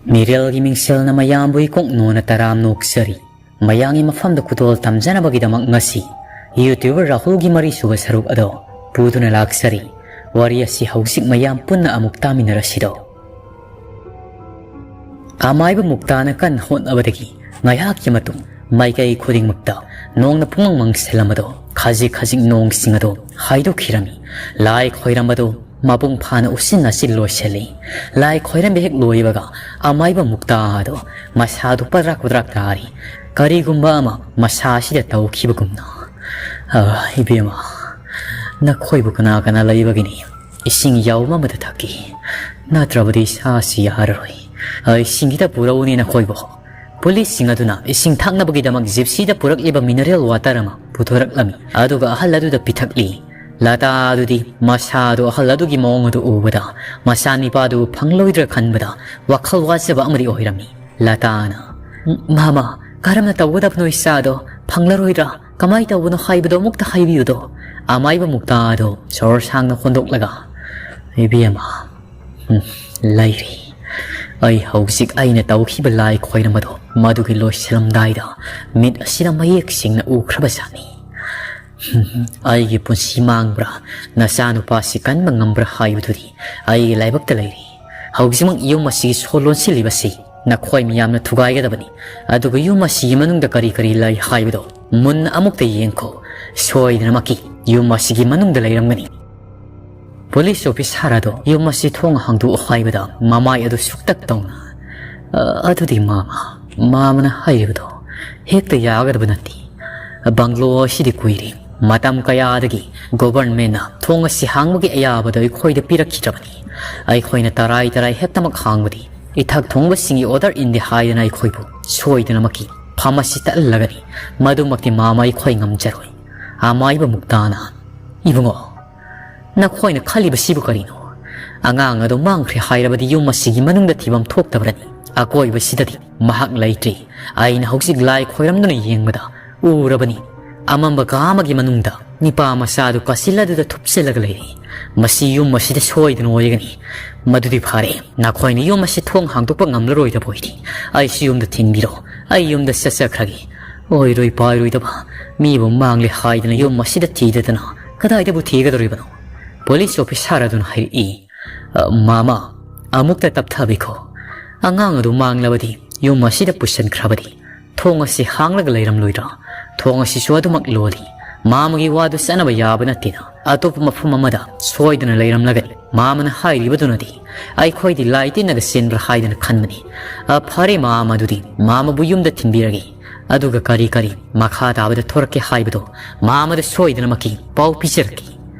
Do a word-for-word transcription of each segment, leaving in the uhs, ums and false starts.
ꯃꯤꯔꯦꯜꯒꯤ ꯃꯤꯡꯁꯦꯜꯅ ꯃꯌꯥꯝꯕꯨ ꯏꯀꯣꯛ ꯅꯣꯟꯅ ꯇꯔꯥꯝ ꯅꯣꯛꯆꯔꯤ꯫ ꯃꯌꯥꯝꯒꯤ ꯃꯐꯝꯗ ꯈꯨꯗꯣꯜ ꯇꯝꯖꯅꯕꯒꯤꯗꯃꯛ ꯉꯁꯤ YouTuber ꯔꯥꯍꯨꯜꯒꯤ ꯃꯔꯤꯁꯨꯕ ꯁꯔꯨꯛ ꯑꯗꯣ ꯄꯨꯗꯨꯅ ꯂꯥꯛꯆꯔꯤ꯫ ꯋꯥꯔꯤ ꯑꯁꯤ ꯍꯧꯖꯤꯛ ꯃꯌꯥꯝ ꯄꯨꯟꯅ ꯑꯃꯨꯛ ꯇꯥꯃꯤꯟꯅꯔꯁꯤꯗꯣ꯫ ꯑꯃꯥꯏꯕ ꯃꯨꯛꯇꯥꯅ ꯀꯟꯅ ꯍꯣꯠꯅꯕꯗꯒꯤ ꯉꯥꯏꯍꯥꯛꯀꯤ ꯃꯇꯨꯡ ꯃꯥꯏꯀꯩ ꯈꯨꯗꯤꯡꯃꯛꯇ ꯅꯣꯡꯅ ꯄꯨꯡꯃꯪ ꯃꯪꯁꯤꯜꯂꯝꯕꯗꯣ ꯈꯖꯤꯛ ꯈꯖꯤꯛ ꯅꯣꯡꯁꯤꯡ ꯑꯗꯣ ꯍꯥꯏꯗꯣꯛꯈꯤꯔꯝꯃꯤ꯫ ꯂꯥꯏ ꯈꯣꯏꯔꯝꯕꯗꯣ ꯃꯄꯨꯡ ꯐꯥꯅ ꯎꯆꯤꯟ ꯅꯥꯆꯤꯟ ꯂꯣꯏꯁꯤꯜꯂꯤ꯫ ꯂꯥꯏ ꯈꯣꯏꯔꯝꯕ ꯍꯦꯛ ꯂꯣꯏꯕꯒ ꯑꯃꯥꯏꯕ ꯃꯨꯛꯇꯥ ꯑꯗꯣ ꯃꯁꯥꯗꯨ ꯄꯗ꯭ꯔꯥꯛ ꯄꯗ꯭ꯔꯥꯛ ꯇꯥꯔꯤ꯫ ꯀꯔꯤꯒꯨꯝꯕ ꯑꯃ ꯃꯁꯥꯁꯤꯗ ꯇꯧꯈꯤꯕꯒꯨꯝꯅ꯫ "ꯑ, ꯏꯕꯦꯝꯃ, ꯅꯈꯣꯏꯕꯨ ꯀꯅꯥ ꯀꯅꯥ ꯂꯩꯕꯒꯤꯅꯤ? ꯏꯁꯤꯡ ꯌꯥꯎꯕ ꯑꯃꯗ ꯊꯛꯀꯦ, ꯅꯠꯇ꯭ꯔꯕꯗꯤ ꯏꯁꯥꯁꯤ ꯌꯥꯔꯔꯣꯏ꯫ ꯑ, ꯏꯁꯤꯡ ꯈꯤꯇ ꯄꯨꯔꯛꯎꯅꯦ ꯅꯈꯣꯏꯕꯨ꯫" ꯄꯨꯂꯤꯁꯁꯤꯡ ꯑꯗꯨꯅ ꯏꯁꯤꯡ ꯊꯛꯅꯕꯒꯤꯗꯃꯛ ꯖꯤꯞꯁꯤꯗ ꯄꯨꯔꯛꯂꯤꯕ ꯃꯤꯅꯔꯦꯜ ꯋꯥꯇꯔ ꯑꯃ ꯄꯨꯊꯣꯔꯛꯂꯝꯃꯤ꯫ ꯑꯗꯨꯒ ꯑꯍꯜ ꯑꯗꯨꯗ ꯄꯤꯊꯛꯂꯤ꯫ ꯂꯇꯥ ꯑꯗꯨꯗꯤ ꯃꯁꯥꯗꯨ ꯑꯍꯜ ꯑꯗꯨꯒꯤ ꯃꯑꯣꯡ ꯑꯗꯨ ꯎꯕꯗ ꯃꯆꯥꯅꯤꯄꯥꯗꯨ ꯐꯪꯂꯣꯏꯗ꯭ꯔꯥ ꯈꯟꯕꯗ ꯋꯥꯈꯜ ꯋꯥꯖꯕ ꯑꯃꯗꯤ ꯑꯣꯏꯔꯝꯃꯤ꯫ ꯂꯇꯥꯅ, "ꯃꯥꯃ, ꯀꯔꯝꯅ ꯇꯧꯒꯗꯕꯅꯣ ꯏꯆꯥꯗꯣ? ꯐꯪꯂꯔꯣꯏꯗ꯭ꯔꯥ? ꯀꯃꯥꯏ ꯇꯧꯕꯅꯣ ꯍꯥꯏꯕꯗꯣ ꯑꯃꯨꯛꯇ ꯍꯥꯏꯕꯤꯌꯨꯗꯣ꯫" ꯑꯃꯥꯏꯕ ꯃꯨꯛꯇꯥꯗꯣ ꯁꯣꯔ ꯁꯥꯡꯅ ꯍꯣꯟꯗꯣꯛꯂꯒ, "ꯏꯕꯦꯝꯃ, ꯎꯝ, ꯂꯩꯔꯤ꯫ ꯑꯩ ꯍꯧꯖꯤꯛ ꯑꯩꯅ ꯇꯧꯈꯤꯕ ꯂꯥꯏ ꯈꯣꯏꯔꯝꯕꯗꯣ ꯃꯗꯨꯒꯤ ꯂꯣꯏꯁꯤꯜꯂꯝꯗꯥꯏꯗ ꯃꯤꯠ ꯑꯁꯤꯗ ꯃꯌꯦꯛ ꯁꯦꯡꯅ ꯎꯈ꯭ꯔꯕ ꯖꯥꯠꯅꯤ꯫ ꯎꯝ, ꯑꯩꯒꯤ ꯄꯨꯟꯁꯤ ꯃꯥꯡꯕ꯭ꯔꯥ, ꯅꯆꯥꯅꯨꯄꯥꯁꯤ ꯀꯟꯕ ꯉꯝꯕ꯭ꯔꯥ ꯍꯥꯏꯕꯗꯨꯗꯤ ꯑꯩꯒꯤ ꯂꯥꯏꯕꯛꯇ ꯂꯩꯔꯤ꯫ ꯍꯧꯖꯤꯛꯃꯛ ꯌꯨꯝ ꯑꯁꯤꯒꯤ ꯁꯣ ꯂꯣꯟꯁꯤꯜꯂꯤꯕꯁꯤ ꯅꯈꯣꯏ ꯃꯤꯌꯥꯝꯅ ꯊꯨꯒꯥꯏꯒꯗꯕꯅꯤ꯫ ꯑꯗꯨꯒ ꯌꯨꯝ ꯑꯁꯤꯒꯤ ꯃꯅꯨꯡꯗ ꯀꯔꯤ ꯀꯔꯤ ꯂꯩ ꯍꯥꯏꯕꯗꯣ ꯃꯨꯟꯅ ꯑꯃꯨꯛꯇ ꯌꯦꯡꯈꯣ꯫ ꯁꯣꯏꯗꯅꯃꯛꯀꯤ ꯌꯨꯝ ꯑꯁꯤꯒꯤ ꯃꯅꯨꯡꯗ ꯂꯩꯔꯝꯒꯅꯤ꯫" ꯄꯨꯂꯤꯁ ꯑꯣꯐꯤꯁꯥꯔ ꯑꯗꯣ ꯌꯨꯝ ꯑꯁꯤ ꯊꯣꯡ ꯍꯥꯡꯗꯣꯛꯑꯣ ꯍꯥꯏꯕꯗ ꯃꯃꯥꯏ ꯑꯗꯨ ꯁꯨꯛꯇꯛ ꯇꯧꯅ, "ꯑ, ꯑꯗꯨꯗꯤ ꯃꯥꯃ, ꯃꯥꯃꯅ ꯍꯥꯏꯔꯤꯕꯗꯣ ꯍꯦꯛꯇ ꯌꯥꯒꯗꯕ ꯅꯠꯇꯦ꯫ ꯕꯪꯒ꯭ꯂꯣ ꯑꯁꯤꯗꯤ ꯀꯨꯏꯔꯦ꯫ ꯃꯇꯝ ꯀꯌꯥꯗꯒꯤ ꯒꯣꯚꯔꯟꯃꯦꯟꯅ ꯊꯣꯡ ꯑꯁꯤ ꯍꯥꯡꯕꯒꯤ ꯑꯌꯥꯕꯗꯣ ꯑꯩꯈꯣꯏꯗ ꯄꯤꯔꯛꯈꯤꯗ꯭ꯔꯕꯅꯤ꯫ ꯑꯩꯈꯣꯏꯅ ꯇꯔꯥꯏ ꯇꯔꯥꯏ ꯍꯦꯛꯇꯃꯛ ꯍꯥꯡꯕꯗꯤ ꯏꯊꯛ ꯊꯣꯡꯕꯁꯤꯡꯒꯤ ꯑꯣꯔꯗꯔ ꯏꯟꯗꯦ ꯍꯥꯏꯗꯅ ꯑꯩꯈꯣꯏꯕꯨ ꯁꯣꯏꯗꯅꯃꯛꯀꯤ ꯐꯝ ꯑꯁꯤ ꯇꯠꯍꯜꯂꯒꯅꯤ꯫ ꯃꯗꯨꯃꯛꯇꯤ ꯃꯥꯃ ꯑꯩꯈꯣꯏ ꯉꯝꯖꯔꯣꯏ꯫" ꯑꯃꯥꯏꯕ ꯃꯨꯛꯇꯥꯅ, "ꯏꯕꯨꯡꯉꯣ, ꯅꯈꯣꯏꯅ ꯈꯜꯂꯤꯕꯁꯤꯕꯨ ꯀꯔꯤꯅꯣ? ꯑꯉꯥꯡ ꯑꯗꯨ ꯃꯥꯡꯈ꯭ꯔꯦ ꯍꯥꯏꯔꯕꯗꯤ ꯌꯨꯝ ꯑꯁꯤꯒꯤ ꯃꯅꯨꯡꯗ ꯊꯤꯐꯝ ꯊꯣꯛꯇꯕ꯭ꯔꯅꯤ? ꯑꯀꯣꯏꯕꯁꯤꯗꯗꯤ ꯃꯍꯥꯛ ꯂꯩꯇ꯭ꯔꯤ꯫ ꯑꯩꯅ ꯍꯧꯖꯤꯛ ꯂꯥꯏ ꯈꯣꯏꯔꯝꯗꯨꯅ ꯌꯦꯡꯕꯗ ꯎꯔꯕꯅꯤ꯫ ꯑꯃꯝꯕ ꯀꯥ ꯑꯃꯒꯤ ꯃꯅꯨꯡꯗ ꯅꯤꯄꯥ ꯃꯆꯥꯗꯨ ꯀꯥꯆꯤꯜ ꯑꯗꯨꯗ ꯊꯨꯞꯆꯤꯜꯂꯒ ꯂꯩꯔꯤ꯫ "ꯃꯁꯤ ꯌꯨꯝ ꯑꯁꯤꯗ ꯁꯣꯏꯗꯅ ꯑꯣꯏꯒꯅꯤ꯫ ꯃꯗꯨꯗꯤ ꯐꯔꯦ, ꯅꯈꯣꯏꯅ ꯌꯨꯝ ꯑꯁꯤ ꯊꯣꯡ ꯍꯥꯡꯗꯣꯛꯄ ꯉꯝꯂꯔꯣꯏꯗꯕ ꯑꯣꯏꯔꯗꯤ ꯑꯩꯁꯨ ꯌꯨꯝꯗ ꯊꯤꯟꯕꯤꯔꯣ꯫ ꯑꯩ ꯌꯨꯝꯗ ꯆꯠꯆꯈ꯭ꯔꯒꯦ꯫ ꯑꯣꯏꯔꯣꯏ ꯄꯥꯏꯔꯣꯏꯗꯕ, ꯃꯤꯕꯨ ꯃꯥꯡꯂꯦ ꯍꯥꯏꯗꯅ ꯌꯨꯝ ꯑꯁꯤꯗ ꯊꯤꯗꯗꯅ ꯀꯗꯥꯏꯗꯕꯨ ꯊꯤꯒꯗꯧꯔꯤꯕꯅꯣ?" ꯄꯨꯂꯤꯁ ꯑꯣꯐꯤꯁꯥꯔ ꯑꯗꯨꯅ ꯍꯥꯏꯔꯛꯏ꯫ "ꯑ, ꯃꯥꯃ, ꯑꯃꯨꯛꯇ ꯇꯞꯊꯕꯤꯈꯣ꯫ ꯑꯉꯥꯡ ꯑꯗꯨ ꯃꯥꯡꯂꯕꯗꯤ, ꯌꯨꯝ ꯑꯁꯤꯗ ꯄꯨꯁꯤꯟꯈ꯭ꯔꯕꯗꯤ, ꯊꯣꯡ ꯑꯁꯤ ꯍꯥꯡꯂꯒ ꯂꯩꯔꯝꯂꯣꯏꯗ꯭ꯔꯥ? ꯊꯣꯡ ꯑꯁꯤꯁꯨ ꯑꯗꯨꯃꯛ ꯂꯣꯜꯂꯤ꯫ ꯃꯥꯃꯒꯤ ꯋꯥꯗꯨ ꯆꯠꯅꯕ ꯌꯥꯕ ꯅꯠꯇꯦꯅ꯫ ꯑꯇꯣꯞꯄ ꯃꯐꯝ ꯑꯃꯗ ꯁꯣꯏꯗꯅ ꯂꯩꯔꯝꯂꯒꯅꯤ꯫ ꯃꯥꯃꯅ ꯍꯥꯏꯔꯤꯕꯗꯨꯅꯗꯤ ꯑꯩꯈꯣꯏꯗꯤ ꯂꯥꯏ ꯇꯤꯟꯅꯒ ꯆꯦꯟꯕ꯭ꯔꯥ ꯍꯥꯏꯗꯅ ꯈꯟꯕꯅꯤ꯫ ꯑ, ꯐꯔꯦ, ꯃꯥꯃ ꯑꯗꯨꯗꯤ ꯃꯥꯃꯕꯨ ꯌꯨꯝꯗ ꯊꯤꯟꯕꯤꯔꯒꯦ꯫ ꯑꯗꯨꯒ ꯀꯔꯤ ꯀꯔꯤ ꯃꯈꯥ ꯇꯥꯕꯗ ꯊꯣꯔꯛꯀꯦ ꯍꯥꯏꯕꯗꯣ ꯃꯥꯃꯗ ꯁꯣꯏꯗꯅꯃꯛꯀꯤ ꯄꯥꯎ ꯄꯤꯖꯔꯛꯀꯦ"꯫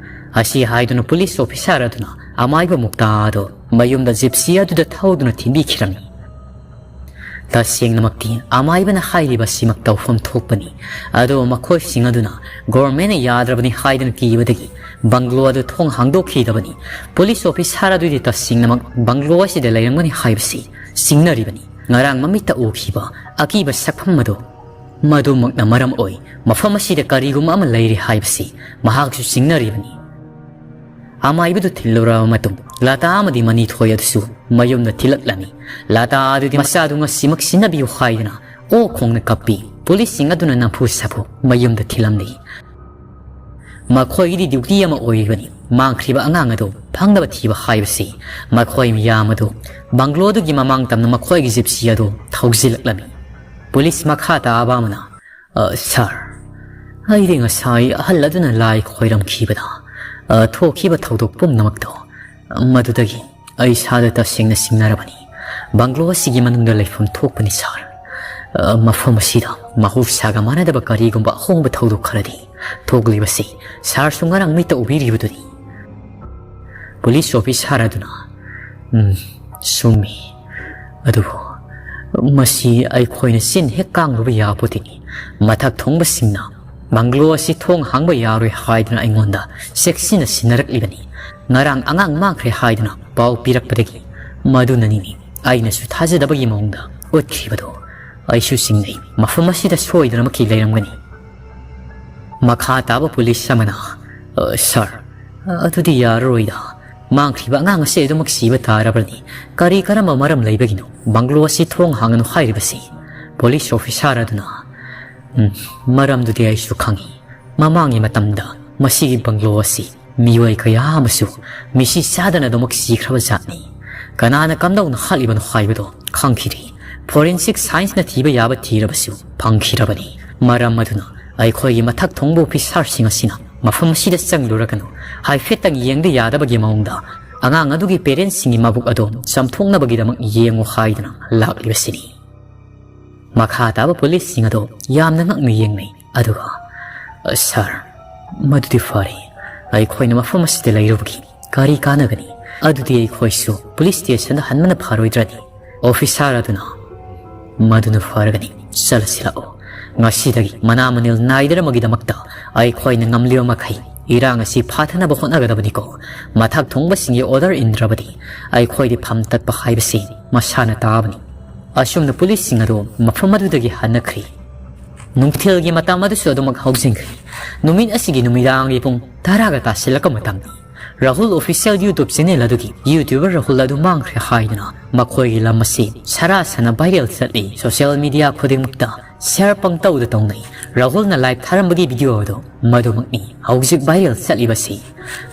ꯑꯁꯤ ꯍꯥꯏꯗꯨꯅ ꯄꯨꯂꯤꯁ ꯑꯣꯐꯤꯁꯥꯔ ꯑꯗꯨꯅ ꯑꯃꯥꯏꯕ ꯃꯨꯛꯇꯥ ꯑꯗꯨ ꯃꯌꯨꯝꯗ ꯖꯤꯞꯁꯤ ꯑꯗꯨꯗ ꯊꯧꯗꯨꯅ ꯊꯤꯟꯕꯤꯈꯤꯔꯝꯃꯤ꯫ ꯇꯁꯦꯡꯅꯃꯛꯇꯤ ꯑꯃꯥꯏꯕꯅ ꯍꯥꯏꯔꯤꯕ ꯑꯁꯤꯃꯛ ꯇꯧꯐꯝ ꯊꯣꯛꯄꯅꯤ꯫ ꯑꯗꯨꯕꯨ ꯃꯈꯣꯏꯁꯤꯡ ꯑꯗꯨꯅ ꯒꯣꯔꯃꯦꯟꯅ ꯌꯥꯗ꯭ꯔꯕꯅꯤ ꯍꯥꯏꯗꯨꯅ ꯀꯤꯕꯗꯒꯤ ꯕꯪꯒ꯭ꯂꯣ ꯑꯗꯨ ꯊꯣꯡ ꯍꯥꯡꯗꯣꯛꯈꯤꯗꯕꯅꯤ꯫ ꯄꯨꯂꯤꯁ ꯑꯣꯐꯤꯁꯥꯔ ꯑꯗꯨꯗꯤ ꯇꯁꯦꯡꯅꯃꯛ ꯕꯪꯒ꯭ꯂꯣ ꯑꯁꯤꯗ ꯂꯩꯔꯝꯒꯅꯤ ꯍꯥꯏꯕꯁꯤ ꯆꯤꯡꯅꯔꯤꯕꯅꯤ꯫ ꯉꯔꯥꯡ ꯃꯃꯤꯠꯇ ꯎꯈꯤꯕ ꯑꯀꯤꯕ ꯁꯛꯐꯝ ꯑꯗꯨ ꯃꯗꯨꯃꯛꯅ ꯃꯔꯝ ꯑꯣꯏ ꯃꯐꯝ ꯑꯁꯤꯗ ꯀꯔꯤꯒꯨꯝꯕ ꯑꯃ ꯂꯩꯔꯤ ꯍꯥꯏꯕꯁꯤ ꯃꯍꯥꯛꯁꯨ ꯆꯤꯡꯅꯔꯤꯕꯅꯤ꯫ ꯑꯃꯥꯏꯕꯗꯨ ꯊꯤꯜꯂꯨꯔꯕ ꯃꯇꯨꯡ ꯂꯇꯥ ꯑꯃꯗꯤ ꯃꯅꯤꯊꯣꯏ ꯑꯗꯨꯁꯨ ꯃꯌꯨꯝꯗ ꯊꯤꯜꯂꯛꯂꯝꯃꯤ꯫ ꯂꯇꯥ ꯑꯗꯨꯗꯤ ꯃꯆꯥꯗꯨ ꯉꯁꯤꯃꯛ ꯁꯤꯟꯅꯕꯤꯌꯨ ꯍꯥꯏꯗꯨꯅ ꯑꯣꯛ ꯈꯣꯡꯅ ꯀꯞꯄꯤ꯫ ꯄꯨꯂꯤꯁꯁꯤꯡ ꯑꯗꯨꯅ ꯅꯝꯐꯨ ꯁꯥꯐꯨ ꯃꯌꯨꯝꯗ ꯊꯤꯜꯂꯝꯂꯤ꯫ ꯃꯈꯣꯏꯒꯤꯗꯤ ꯗ꯭ꯌꯨꯇꯤ ꯑꯃ ꯑꯣꯏꯔꯤꯕꯅꯤ꯫ ꯃꯥꯡꯈ꯭ꯔꯤꯕ ꯑꯉꯥꯡ ꯑꯗꯨ ꯐꯪꯅꯕ ꯊꯤꯕ ꯍꯥꯏꯕꯁꯤ꯫ ꯃꯈꯣꯏ ꯃꯤꯌꯥꯝ ꯑꯗꯨ ꯕꯪꯒ꯭ꯂꯣꯗꯨꯒꯤ ꯃꯃꯥꯡ ꯇꯝꯅ ꯃꯈꯣꯏꯒꯤ ꯖꯤꯞꯁꯤ ꯑꯗꯨ ꯊꯧꯖꯤꯜꯂꯛꯂꯝꯃꯤ꯫ ꯄꯨꯂꯤꯁ ꯃꯈꯥ ꯇꯥꯕ ꯑꯃꯅ, "ꯑ, ꯁꯥꯔ, ꯑꯩꯗꯤ ꯉꯁꯥꯏ ꯑꯍꯜ ꯑꯗꯨꯅ ꯂꯥꯏ ꯈꯣꯏꯔꯝꯈꯤꯕꯗ, ꯑ, ꯊꯣꯛꯈꯤꯕ ꯊꯧꯗꯣꯛ ꯄꯨꯝꯅꯃꯛꯇꯣ, ꯃꯗꯨꯗꯒꯤ ꯑꯩ ꯏꯁꯥꯗ ꯇꯁꯦꯡꯅ ꯆꯤꯡꯅꯔꯕꯅꯤ꯫ ꯕꯪꯒ꯭ꯂꯣ ꯑꯁꯤꯒꯤ ꯃꯅꯨꯡꯗ ꯂꯩꯐꯝ ꯊꯣꯛꯄꯅꯤ, ꯁꯥꯔ꯫ ꯑ, ꯃꯐꯝ ꯑꯁꯤꯗ ꯃꯍꯧꯁꯥꯒ ꯃꯥꯟꯅꯗꯕ ꯀꯔꯤꯒꯨꯝꯕ ꯑꯍꯣꯡꯕ ꯊꯧꯗꯣꯛ ꯈꯔꯗꯤ ꯊꯣꯛꯂꯤꯕꯁꯤ ꯁꯥꯔꯁꯨ ꯉꯔꯥꯡ ꯃꯤꯠꯇ ꯎꯕꯤꯔꯤꯕꯗꯨꯅꯤ"꯫ ꯄꯨꯂꯤꯁ ꯑꯣꯐꯤꯁꯥꯔ ꯑꯗꯨꯅ, "ꯎꯝ, ꯆꯨꯝꯃꯤ꯫ ꯑꯗꯨꯕꯨ ꯃꯁꯤ ꯑꯩꯈꯣꯏꯅ ꯆꯤꯟ ꯍꯦꯛ ꯀꯥꯡꯂꯨꯕ ꯌꯥꯄꯣꯠꯇꯦꯅꯤ꯫ ꯃꯊꯛ ꯊꯣꯡꯕꯁꯤꯡꯅ ꯕꯪꯒ꯭ꯂꯣ ꯑꯁꯤ ꯊꯣꯡ ꯍꯥꯡꯕ ꯌꯥꯔꯣꯏ ꯍꯥꯏꯗꯨꯅ ꯑꯩꯉꯣꯟꯗ ꯆꯦꯛꯁꯤꯟꯅ ꯁꯤꯟꯅꯔꯛꯂꯤꯕꯅꯤ꯫ ꯉꯔꯥꯡ ꯑꯉꯥꯡ ꯃꯥꯡꯈ꯭ꯔꯦ ꯍꯥꯏꯗꯨꯅ ꯄꯥꯎ ꯄꯤꯔꯛꯄꯗꯒꯤ ꯃꯗꯨꯅꯅꯤꯅꯦ ꯑꯩꯅꯁꯨ ꯊꯥꯖꯗꯕꯒꯤ ꯃꯑꯣꯡꯗ ꯎꯠꯈ꯭ꯔꯤꯕꯗꯣ꯫ ꯑꯩꯁꯨ ꯆꯤꯡꯅꯩ, ꯃꯐꯝ ꯑꯁꯤꯗ ꯁꯣꯏꯗꯅꯃꯛꯀꯤ ꯂꯩꯔꯝꯒꯅꯤ"꯫ ꯃꯈꯥ ꯇꯥꯕ ꯄꯨꯂꯤꯁ ꯑꯃꯅ, "ꯑ, ꯁꯥꯔ, ꯑꯗꯨꯗꯤ ꯌꯥꯔꯔꯣꯏꯗ꯫ ꯃꯥꯡꯈ꯭ꯔꯤꯕ ꯑꯉꯥꯡ ꯑꯁꯤ ꯑꯗꯨꯃꯛ ꯁꯤꯕ ꯇꯥꯔꯕꯅꯤ꯫ ꯀꯔꯤ ꯀꯔꯝꯕ ꯃꯔꯝ ꯂꯩꯕꯒꯤꯅꯣ ꯕꯪꯒ꯭ꯂꯣ ꯑꯁꯤ ꯊꯣꯡ ꯍꯥꯡꯒꯅꯨ ꯍꯥꯏꯔꯤꯕꯁꯤ?" ꯄꯨꯂꯤꯁ ꯑꯣꯐꯤꯁꯥꯔ ꯑꯗꯨꯅ, "ꯎꯝ, ꯃꯔꯝꯗꯨꯗꯤ ꯑꯩꯁꯨ ꯈꯪꯏ꯫ ꯃꯃꯥꯡꯒꯤ ꯃꯇꯝꯗ ꯃꯁꯤꯒꯤ ꯕꯪꯒ꯭ꯂꯣ ꯑꯁꯤ ꯃꯤꯑꯣꯏ ꯀꯌꯥ ꯑꯃꯁꯨ ꯃꯤꯁꯤ ꯆꯥꯗꯅ ꯑꯗꯨꯃꯛ ꯁꯤꯈ꯭ꯔꯕ ꯖꯥꯠꯅꯤ꯫ ꯀꯅꯥꯅ ꯀꯝꯗꯧꯅ ꯍꯥꯠꯂꯤꯕꯅꯣ ꯍꯥꯏꯕꯗꯣ ꯈꯪꯈꯤꯗ꯭ꯔꯤ꯫ ꯐꯣꯔꯦꯟꯁꯤꯛ ꯁꯥꯏꯟꯁꯅ ꯊꯤꯕ ꯌꯥꯕ ꯊꯤꯔꯕꯁꯨ ꯐꯪꯈꯤꯗ꯭ꯔꯕꯅꯤ꯫ ꯃꯔꯝ ꯑꯗꯨꯅ ꯑꯩꯈꯣꯏꯒꯤ ꯃꯊꯛ ꯊꯣꯡꯕ ꯑꯣꯐꯤꯁꯥꯔꯁꯤꯡ ꯑꯁꯤꯅ ꯃꯐꯝ ꯑꯁꯤꯗ ꯆꯪꯂꯨꯔꯒꯅꯨ, ꯍꯥꯏꯐꯦꯠꯇꯪ ꯌꯦꯡꯕ ꯌꯥꯗꯕꯒꯤ ꯃꯑꯣꯡꯗ ꯑꯉꯥꯡ ꯑꯗꯨꯒꯤ ꯄꯦꯔꯦꯟꯁꯁꯤꯡꯒꯤ ꯃꯕꯨꯛ ꯑꯗꯣ ꯆꯥꯝꯊꯣꯛꯅꯕꯒꯤꯗꯃꯛ ꯌꯦꯡꯉꯨ ꯍꯥꯏꯗꯨꯅ ꯂꯥꯛꯂꯤꯕꯁꯤꯅꯤ꯫" ꯃꯈꯥ ꯇꯥꯕ ꯄꯨꯂꯤꯁꯁꯤꯡ ꯑꯗꯣ ꯌꯥꯝꯅ ꯉꯛꯅ ꯌꯦꯡꯅꯩ꯫ ꯑꯗꯨꯒ, "ꯁꯥꯔ, ꯃꯗꯨꯗꯤ ꯐꯔꯦ꯫ ꯑꯩꯈꯣꯏꯅ ꯃꯐꯝ ꯑꯁꯤꯗ ꯂꯩꯔꯨꯕꯒꯤ ꯀꯔꯤ ꯀꯥꯟꯅꯒꯅꯤ? ꯑꯗꯨꯗꯤ ꯑꯩꯈꯣꯏꯁꯨ ꯄꯨꯂꯤꯁ ꯁ꯭ꯇꯦꯁꯟꯗ ꯍꯟꯕꯅ ꯐꯔꯣꯏꯗ꯭ꯔꯅꯤ?" ꯑꯣꯐꯤꯁꯥꯔ ꯑꯗꯨꯅ, "ꯃꯗꯨꯅ ꯐꯔꯒꯅꯤ, ꯆꯠꯂꯁꯤ ꯂꯥꯛꯑꯣ꯫ ꯉꯁꯤꯗꯒꯤ ꯃꯅꯥ ꯃꯅꯤꯜ ꯅꯥꯏꯗꯅꯕꯒꯤꯗꯃꯛꯇ ꯑꯩꯈꯣꯏꯅ ꯉꯝꯂꯤꯕ ꯃꯈꯩ ꯏꯔꯥꯡ ꯑꯁꯤ ꯐꯥꯊꯅꯕ ꯍꯣꯠꯅꯒꯗꯕꯅꯤꯀꯣ꯫ ꯃꯊꯛ ꯊꯣꯡꯕꯁꯤꯡꯒꯤ ꯑꯣꯔꯗꯔ ꯏꯟꯗ꯭ꯔꯕꯗꯤ ꯑꯩꯈꯣꯏꯗꯤ ꯐꯝ ꯇꯠꯄ ꯍꯥꯏꯕꯁꯤ ꯃꯁꯥꯅ ꯇꯥꯕꯅꯤ꯫" ꯑꯁꯨꯝꯅ ꯄꯨꯂꯤꯁꯁꯤꯡ ꯑꯗꯨ ꯃꯐꯝ ꯑꯗꯨꯗꯒꯤ ꯍꯟꯅꯈ꯭ꯔꯤ꯫ ꯅꯨꯡꯊꯤꯜꯒꯤ ꯃꯇꯝ ꯑꯗꯨꯁꯨ ꯑꯗꯨꯃꯛ ꯍꯧꯖꯤꯟꯈ꯭ꯔꯦ꯫ ꯅꯨꯃꯤꯠ ꯑꯁꯤꯒꯤ ꯅꯨꯃꯤꯗꯥꯡꯒꯤ ꯄꯨꯡ ꯇꯔꯥꯒ ꯇꯥꯁꯤꯜꯂꯛꯄ ꯃꯇꯝꯅꯤ꯫ ꯔꯥꯍꯨꯜ ꯑꯣꯐꯤꯁꯤꯌꯦꯜ YouTube ꯆꯦꯅꯦꯜ ꯑꯗꯨꯒꯤ YouTuber ꯔꯥꯍꯨꯜ ꯑꯗꯨ ꯃꯥꯡꯈ꯭ꯔꯦ ꯍꯥꯏꯗꯨꯅ ꯃꯈꯣꯏꯒꯤ ꯂꯝ ꯑꯁꯤ ꯁꯔꯥ ꯁꯅ ꯚꯥꯏꯔꯦꯜ ꯆꯠꯂꯤ꯫ ꯁꯣꯁꯤꯌꯦꯜ ꯃꯤꯗꯤꯌꯥ ꯈꯨꯗꯤꯡꯃꯛꯇ ꯁꯦꯌꯔ ꯄꯪꯇꯧꯗ ꯇꯧꯅꯩ꯫ ꯔꯥꯍꯨꯜꯅ ꯂꯥꯏꯚ ꯊꯥꯔꯝꯕꯒꯤ ꯚꯤꯗꯤꯑꯣ ꯑꯗꯨ ꯃꯗꯨꯃꯛꯅꯤ ꯍꯧꯖꯤꯛ ꯚꯥꯏꯔꯦꯜ ꯆꯠꯂꯤꯕꯁꯤ꯫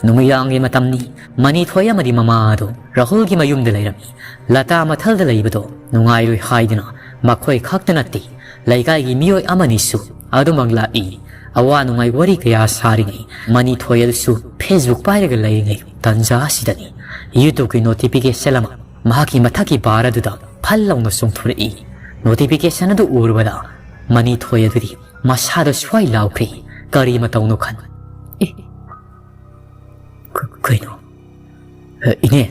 ꯅꯨꯃꯤꯗꯥꯡꯒꯤ ꯃꯇꯝꯅꯤ꯫ ꯃꯅꯤꯊꯣꯏ ꯑꯃꯗꯤ ꯃꯃꯥ ꯑꯗꯨ ꯔꯥꯍꯨꯜꯒꯤ ꯃꯌꯨꯝꯗ ꯂꯩꯔꯝꯃꯤ꯫ ꯂꯇꯥ ꯃꯊꯜꯗ ꯂꯩꯕꯗꯣ ꯅꯨꯡꯉꯥꯏꯔꯣꯏ ꯍꯥꯏꯗꯨꯅ ꯃꯈꯣꯏ ꯈꯛꯇ ꯅꯠꯇꯦ, ꯂꯩꯀꯥꯏꯒꯤ ꯃꯤꯑꯣꯏ ꯑꯃꯅꯤꯁꯨ ꯑꯗꯨꯃꯛ ꯂꯥꯛꯏ꯫ ꯑꯋꯥ ꯅꯨꯡꯉꯥꯏ ꯋꯥꯔꯤ ꯀꯌꯥ ꯁꯥꯔꯤꯉꯩ ꯃꯅꯤꯊꯣꯏ ꯑꯗꯨꯁꯨ Facebook ꯄꯥꯏꯔꯒ ꯂꯩꯔꯤꯉꯩ ꯇꯟꯖꯥ ꯑꯁꯤꯗꯅꯤ YouTubeꯀꯤ ꯅꯣꯇꯤꯐꯤꯀꯦꯁꯟ ꯑꯃ ꯃꯍꯥꯛꯀꯤ ꯃꯊꯛꯀꯤ ꯕꯥꯔ ꯑꯗꯨꯗ ꯐꯜ ꯂꯥꯎꯅ ꯆꯣꯡꯊꯣꯔꯛꯏ꯫ ꯅꯣꯇꯤꯐꯤꯀꯦꯁꯟ ꯑꯗꯨ ꯎꯔꯨꯕꯗ ꯃꯅꯤꯊꯣꯏ ꯑꯗꯨꯗꯤ ꯃꯁꯥꯗ ꯁ꯭ꯋꯥꯏ ꯂꯥꯎꯈ꯭ꯔꯦ꯫ ꯀꯔꯤ ꯃꯇꯧꯅꯣ ꯈꯟ, "ꯑꯦ, ꯀ-, ꯀꯩꯅꯣ? ꯑ, ꯏꯅꯦ,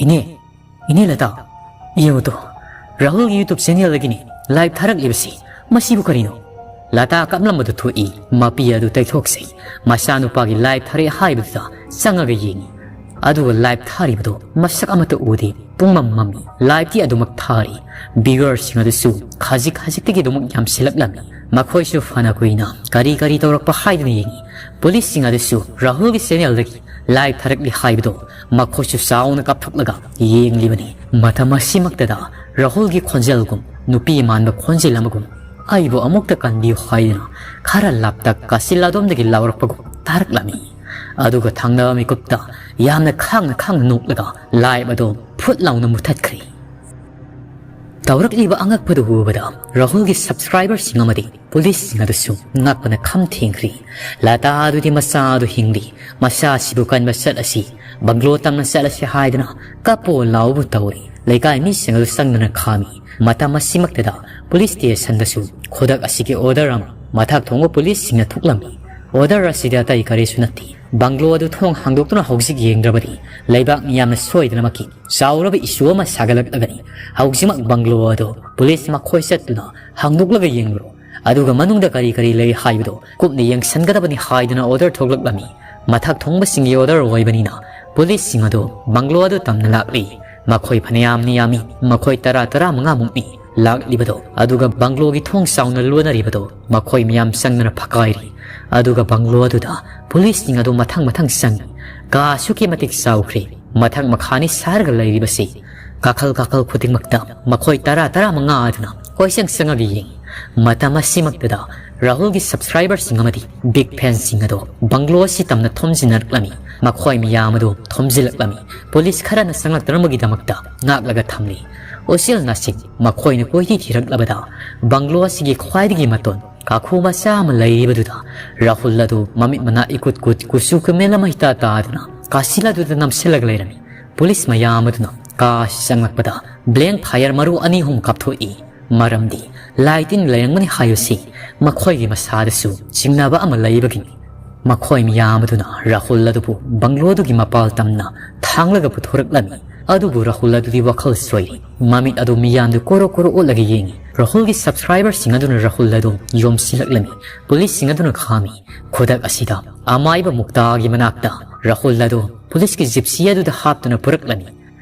ꯏꯅꯦ, ꯏꯅꯦ ꯂꯇꯥ, ꯌꯦꯡꯉꯨ ꯇꯣ, ꯔꯥꯍꯨꯜꯒꯤ YouTube ꯆꯦꯅꯦꯜꯗꯒꯤꯅꯤ ꯂꯥꯏꯚ ꯊꯥꯔꯛꯂꯤꯕꯁꯤ꯫ ꯃꯁꯤꯕꯨ ꯀꯔꯤꯅꯣ?" ꯂꯇꯥ ꯀꯞꯂꯝꯕꯗꯨ ꯊꯣꯛꯏ꯫ ꯃꯄꯤ ꯑꯗꯨ ꯇꯩꯊꯣꯛꯆꯩ꯫ ꯃꯆꯥꯅꯨꯄꯥꯒꯤ ꯂꯥꯏꯚ ꯊꯥꯔꯛꯑꯦ ꯍꯥꯏꯕꯗꯨꯗ ꯆꯪꯉꯒ ꯌꯦꯡꯉꯤ꯫ ꯑꯗꯨꯒ ꯂꯥꯏꯚ ꯊꯥꯔꯤꯕꯗꯨ ꯃꯁꯛ ꯑꯃꯠꯇ ꯎꯗꯦ꯫ ꯄꯨꯡꯃꯝ ꯃꯝꯃꯤ꯫ ꯂꯥꯏꯚꯇꯤ ꯑꯗꯨꯃꯛ ꯊꯥꯔꯤ꯫ ꯚ꯭ꯌꯨꯋꯔꯁꯤꯡ ꯑꯗꯨꯁꯨ ꯈꯖꯤꯛ ꯈꯖꯤꯛꯇꯒꯤ ꯑꯗꯨꯃꯛ ꯌꯥꯝꯁꯤꯜꯂꯛꯂꯝꯃꯤ꯫ ꯃꯈꯣꯏꯁꯨ ꯐꯅ ꯀꯨꯏꯅ ꯀꯔꯤ ꯀꯔꯤ ꯇꯧꯔꯛꯄ ꯍꯥꯏꯗꯨꯅ ꯌꯦꯡꯉꯤ꯫ ꯄꯨꯂꯤꯁꯁꯤꯡ ꯑꯗꯨꯁꯨ ꯔꯥꯍꯨꯜꯒꯤ channelꯗꯒꯤ live ꯊꯥꯔꯛꯂꯤ ꯍꯥꯏꯕꯗꯨ ꯃꯈꯣꯏꯁꯨ ꯆꯥꯎꯅ ꯀꯥꯞꯊꯣꯛꯂꯒ ꯌꯦꯡꯂꯤꯕꯅꯤ꯫ ꯃꯇꯝ ꯑꯁꯤꯃꯛꯇꯗ ꯔꯥꯍꯨꯜꯒꯤ ꯈꯣꯟꯖꯦꯜꯒꯨꯝ ꯅꯨꯄꯤ ꯃꯥꯟꯕ ꯈꯣꯟꯖꯦꯜ ꯑꯃꯒꯨꯝ ꯑꯩꯕꯨ ꯑꯃꯨꯛꯇ ꯀꯟꯕꯤꯌꯨ ꯍꯥꯏꯗꯨꯅ ꯈꯔ ꯂꯥꯞꯇꯛ ꯀꯥꯁꯤꯜ ꯑꯗꯣꯝꯗꯒꯤ ꯂꯥꯎꯔꯛꯄꯒꯨꯝ ꯇꯥꯔꯛꯂꯝꯃꯤ꯫ ꯑꯗꯨꯒ ꯊꯪꯅꯕ ꯃꯤꯀꯨꯞꯇ ꯌꯥꯝꯅ ꯈꯥꯡꯅ ꯈꯥꯡꯅ ꯅꯣꯛꯂꯒ live ꯑꯗꯨ ꯐꯨꯠ ꯂꯥꯎꯅ ꯃꯨꯊꯠꯈ꯭ꯔꯦ꯫ ꯇꯧꯔꯛꯂꯤꯕ ꯑꯉꯛꯄꯗꯨ ꯎꯕꯗ ꯔꯥꯍꯨꯜꯒꯤ subscriberꯁꯤꯡ ꯑꯃꯗꯤ ꯄꯨꯂꯤꯁꯁꯤꯡ ꯑꯗꯨꯁꯨ ꯉꯛꯄꯅ ꯈꯝ ꯊꯦꯡꯈ꯭ꯔꯤ꯫ ꯂꯇꯥ ꯑꯗꯨꯗꯤ ꯃꯆꯥ ꯑꯗꯨ ꯍꯤꯡꯂꯤ, ꯃꯆꯥꯁꯤꯕꯨ ꯀꯟꯕ ꯆꯠꯂꯁꯤ, bungalow ꯇꯝꯅ ꯆꯠꯂꯁꯤ ꯍꯥꯏꯗꯨꯅ ꯀꯞꯄꯣ ꯂꯥꯎꯕ ꯇꯧꯔꯤ꯫ ꯂꯩꯀꯥꯏ ꯃꯤꯁꯤꯡ ꯑꯗꯨ ꯆꯪꯗꯨꯅ ꯈꯥꯝꯃꯤ꯫ ꯃꯇꯝ ꯑꯁꯤꯃꯛꯇꯗ police stationꯗꯁꯨ ꯈꯨꯗꯛ ꯑꯁꯤꯒꯤ order ꯑꯃ ꯃꯊꯛ ꯊꯣꯡꯕ ꯄꯨꯂꯤꯁꯁꯤꯡꯅ ꯊꯣꯛꯂꯝꯃꯤ꯫ Order ꯑꯁꯤꯗꯤ ꯑꯇꯩ ꯀꯔꯤꯁꯨ ꯅꯠꯇꯦ, bungalow ꯑꯗꯨ ꯊꯣꯡ ꯍꯥꯡꯗꯣꯛꯇꯨꯅ ꯍꯧꯖꯤꯛ ꯌꯦꯡꯗ꯭ꯔꯕꯗꯤ ꯂꯩꯕꯥꯛ ꯃꯤꯌꯥꯝꯅ ꯁꯣꯏꯗꯅꯃꯛꯀꯤ ꯆꯥꯎꯔꯕ issue ꯑꯃ ꯁꯥꯒꯠꯂꯛꯂꯒꯅꯤ꯫ ꯍꯧꯖꯤꯛꯃꯛ bungalow ꯑꯗꯨ ꯄꯨꯂꯤꯁ ꯃꯈꯣꯏ ꯆꯠꯇꯨꯅ ꯍꯥꯡꯗꯣꯛꯂꯒ ꯌꯦꯡꯂꯨꯔꯣ꯫ ꯑꯗꯨꯒ ꯃꯅꯨꯡꯗ ꯀꯔꯤ ꯀꯔꯤ ꯂꯩ ꯍꯥꯏꯕꯗꯨ ꯀꯨꯞꯅ ꯌꯦꯡꯁꯤꯟꯒꯗꯕꯅꯤ ꯍꯥꯏꯗꯨꯅ order ꯊꯣꯛꯂꯛꯂꯝꯃꯤ꯫ ꯃꯊꯛ ꯊꯣꯡꯕꯁꯤꯡꯒꯤ order ꯑꯣꯏꯕꯅꯤꯅ ꯄꯨꯂꯤꯁꯁꯤꯡ ꯑꯗꯨ bungalow ꯑꯗꯨ ꯇꯝꯅ ꯂꯥꯛꯂꯤ꯫ ꯃꯈꯣꯏ ꯐꯅꯌꯥꯝꯅ ꯌꯥꯝꯃꯤ, ꯃꯈꯣꯏ ꯇꯔꯥ ꯇꯔꯥꯃꯉꯥꯃꯨꯛꯅꯤ ꯂꯥꯛꯂꯤꯕꯗꯨ꯫ ꯑꯗꯨꯒ bungalowꯒꯤ ꯊꯣꯡ ꯆꯥꯎꯅ ꯂꯣꯟꯅꯔꯤꯕꯗꯨ ꯃꯈꯣꯏ ꯃꯌꯥꯝ ꯆꯪꯗꯨꯅ ꯐꯛꯀꯥꯏꯔꯤ꯫ ꯑꯗꯨꯒ bungalow ꯑꯗꯨꯗ ꯄꯨꯂꯤꯁꯁꯤꯡ ꯑꯗꯨ ꯃꯊꯪ ꯃꯊꯪ ꯆꯪꯏ꯫ ꯀꯥ ꯑꯁꯨꯛꯀꯤ ꯃꯇꯤꯛ ꯆꯥꯎꯈ꯭ꯔꯦ, ꯃꯊꯛ ꯃꯈꯥꯅꯤ ꯁꯥꯔꯒ ꯂꯩꯔꯤꯕꯁꯤ꯫ ꯀꯥꯈꯜ ꯀꯥꯈꯜ ꯈꯨꯗꯤꯡꯃꯛꯇ ꯃꯈꯣꯏ ꯇꯔꯥ ꯇꯔꯥꯃꯉꯥ ꯑꯗꯨꯅ ꯀꯣꯏꯆꯪ ꯆꯪꯉꯒ ꯌꯦꯡꯏ꯫ ꯃꯇꯝ ꯑꯁꯤꯃꯛꯇꯗ ꯔꯥꯍꯨꯜꯒꯤ subscriberꯁꯤꯡ ꯑꯃꯗꯤ big fanꯁꯤꯡ ꯑꯗꯨ bungalow ꯑꯁꯤ ꯇꯝꯅ ꯊꯣꯝꯖꯤꯟꯅꯔꯛꯂꯝꯃꯤ꯫ ꯃꯈꯣꯏ ꯃꯤꯌꯥꯝ ꯑꯗꯨ ꯊꯣꯝꯖꯤꯜꯂꯛꯂꯝꯃꯤ꯫ ꯄꯨꯂꯤꯁ ꯈꯔꯅ ꯆꯪꯂꯛꯇꯅꯕꯒꯤꯗꯃꯛꯇ ꯉꯥꯛꯂꯒ ꯊꯝꯂꯤ꯫ ꯎꯆꯤꯜ ꯅꯥꯆꯤꯜ ꯃꯈꯣꯏꯅ ꯀꯣꯏꯊꯤ ꯊꯤꯔꯛꯂꯕꯗ bungalow ꯑꯁꯤꯒꯤ ꯈ꯭ꯋꯥꯏꯗꯒꯤ ꯃꯇꯣꯟ ꯀꯥꯈꯨ ꯃꯆꯥ ꯑꯃ ꯂꯩꯔꯤꯕꯗꯨꯗ ꯔꯥꯍꯨꯜ ꯑꯗꯨ ꯃꯃꯤꯠ ꯃꯅꯥ ꯏꯀꯨꯠ ꯀꯨꯠ, ꯀꯨꯆꯨ ꯀꯨꯃꯦꯜ ꯑꯃ ꯏꯇꯥ ꯇꯥꯗꯅ ꯀꯥꯁꯤꯜ ꯑꯗꯨꯗ ꯅꯝꯁꯤꯜꯂꯒ ꯂꯩꯔꯝꯃꯤ꯫ ꯄꯨꯂꯤꯁ ꯃꯌꯥꯝ ꯑꯗꯨꯅ ꯀꯥ ꯑꯁꯤ ꯆꯪꯂꯛꯄꯗ blank fire ꯃꯔꯨ ꯑꯅꯤ ꯑꯍꯨꯝ ꯀꯥꯞꯊꯣꯛꯏ꯫ ꯃꯔꯝꯗꯤ ꯂꯥꯏ ꯇꯤꯟ ꯂꯩꯔꯝꯒꯅꯤ ꯍꯥꯏꯕꯁꯤ ꯃꯈꯣꯏꯒꯤ ꯃꯁꯥꯗꯁꯨ ꯆꯤꯡꯅꯕ ꯑꯃ ꯂꯩꯕꯒꯤꯅꯤ꯫ ꯃꯈꯣꯏ ꯃꯤꯌꯥꯝ ꯑꯗꯨꯅ ꯔꯥꯍꯨꯜ ꯑꯗꯨꯕꯨ bungalow ꯑꯗꯨꯒꯤ ꯃꯄꯥꯜ ꯇꯝꯅ ꯊꯥꯡꯂꯒ ꯄꯨꯊꯣꯔꯛꯂꯝꯃꯤ꯫ ꯑꯗꯨꯕꯨ ꯔꯥꯍꯨꯜ ꯑꯗꯨꯗꯤ ꯋꯥꯈꯜ ꯁꯣꯏꯔꯤ꯫ ꯃꯃꯤꯠ ꯑꯗꯨ ꯃꯤꯌꯥꯝꯗ ꯀꯣꯔꯣ ꯀꯣꯔꯣ ꯑꯣꯠꯂꯒ ꯌꯦꯡꯏ꯫ ꯔꯥꯍꯨꯜꯒꯤ subscriberꯁꯤꯡ ꯑꯗꯨꯅ ꯔꯥꯍꯨꯜ ꯑꯗꯨ ꯌꯣꯝꯁꯤꯜꯂꯛꯂꯝꯃꯤ꯫ ꯄꯨꯂꯤꯁꯁꯤꯡ ꯑꯗꯨꯅ ꯈꯥꯝꯃꯤ꯫ ꯈꯨꯗꯛ ꯑꯁꯤꯗ ꯑꯃꯥꯏꯕ ꯃꯨꯛꯇꯥꯒꯤ ꯃꯅꯥꯛꯇ ꯔꯥꯍꯨꯜ ꯑꯗꯨ ꯄꯨꯂꯤꯁꯀꯤ gypsy ꯑꯗꯨꯗ ꯍꯥꯞꯇꯨꯅ ꯄꯨꯔꯛꯂꯝꯃꯤ꯫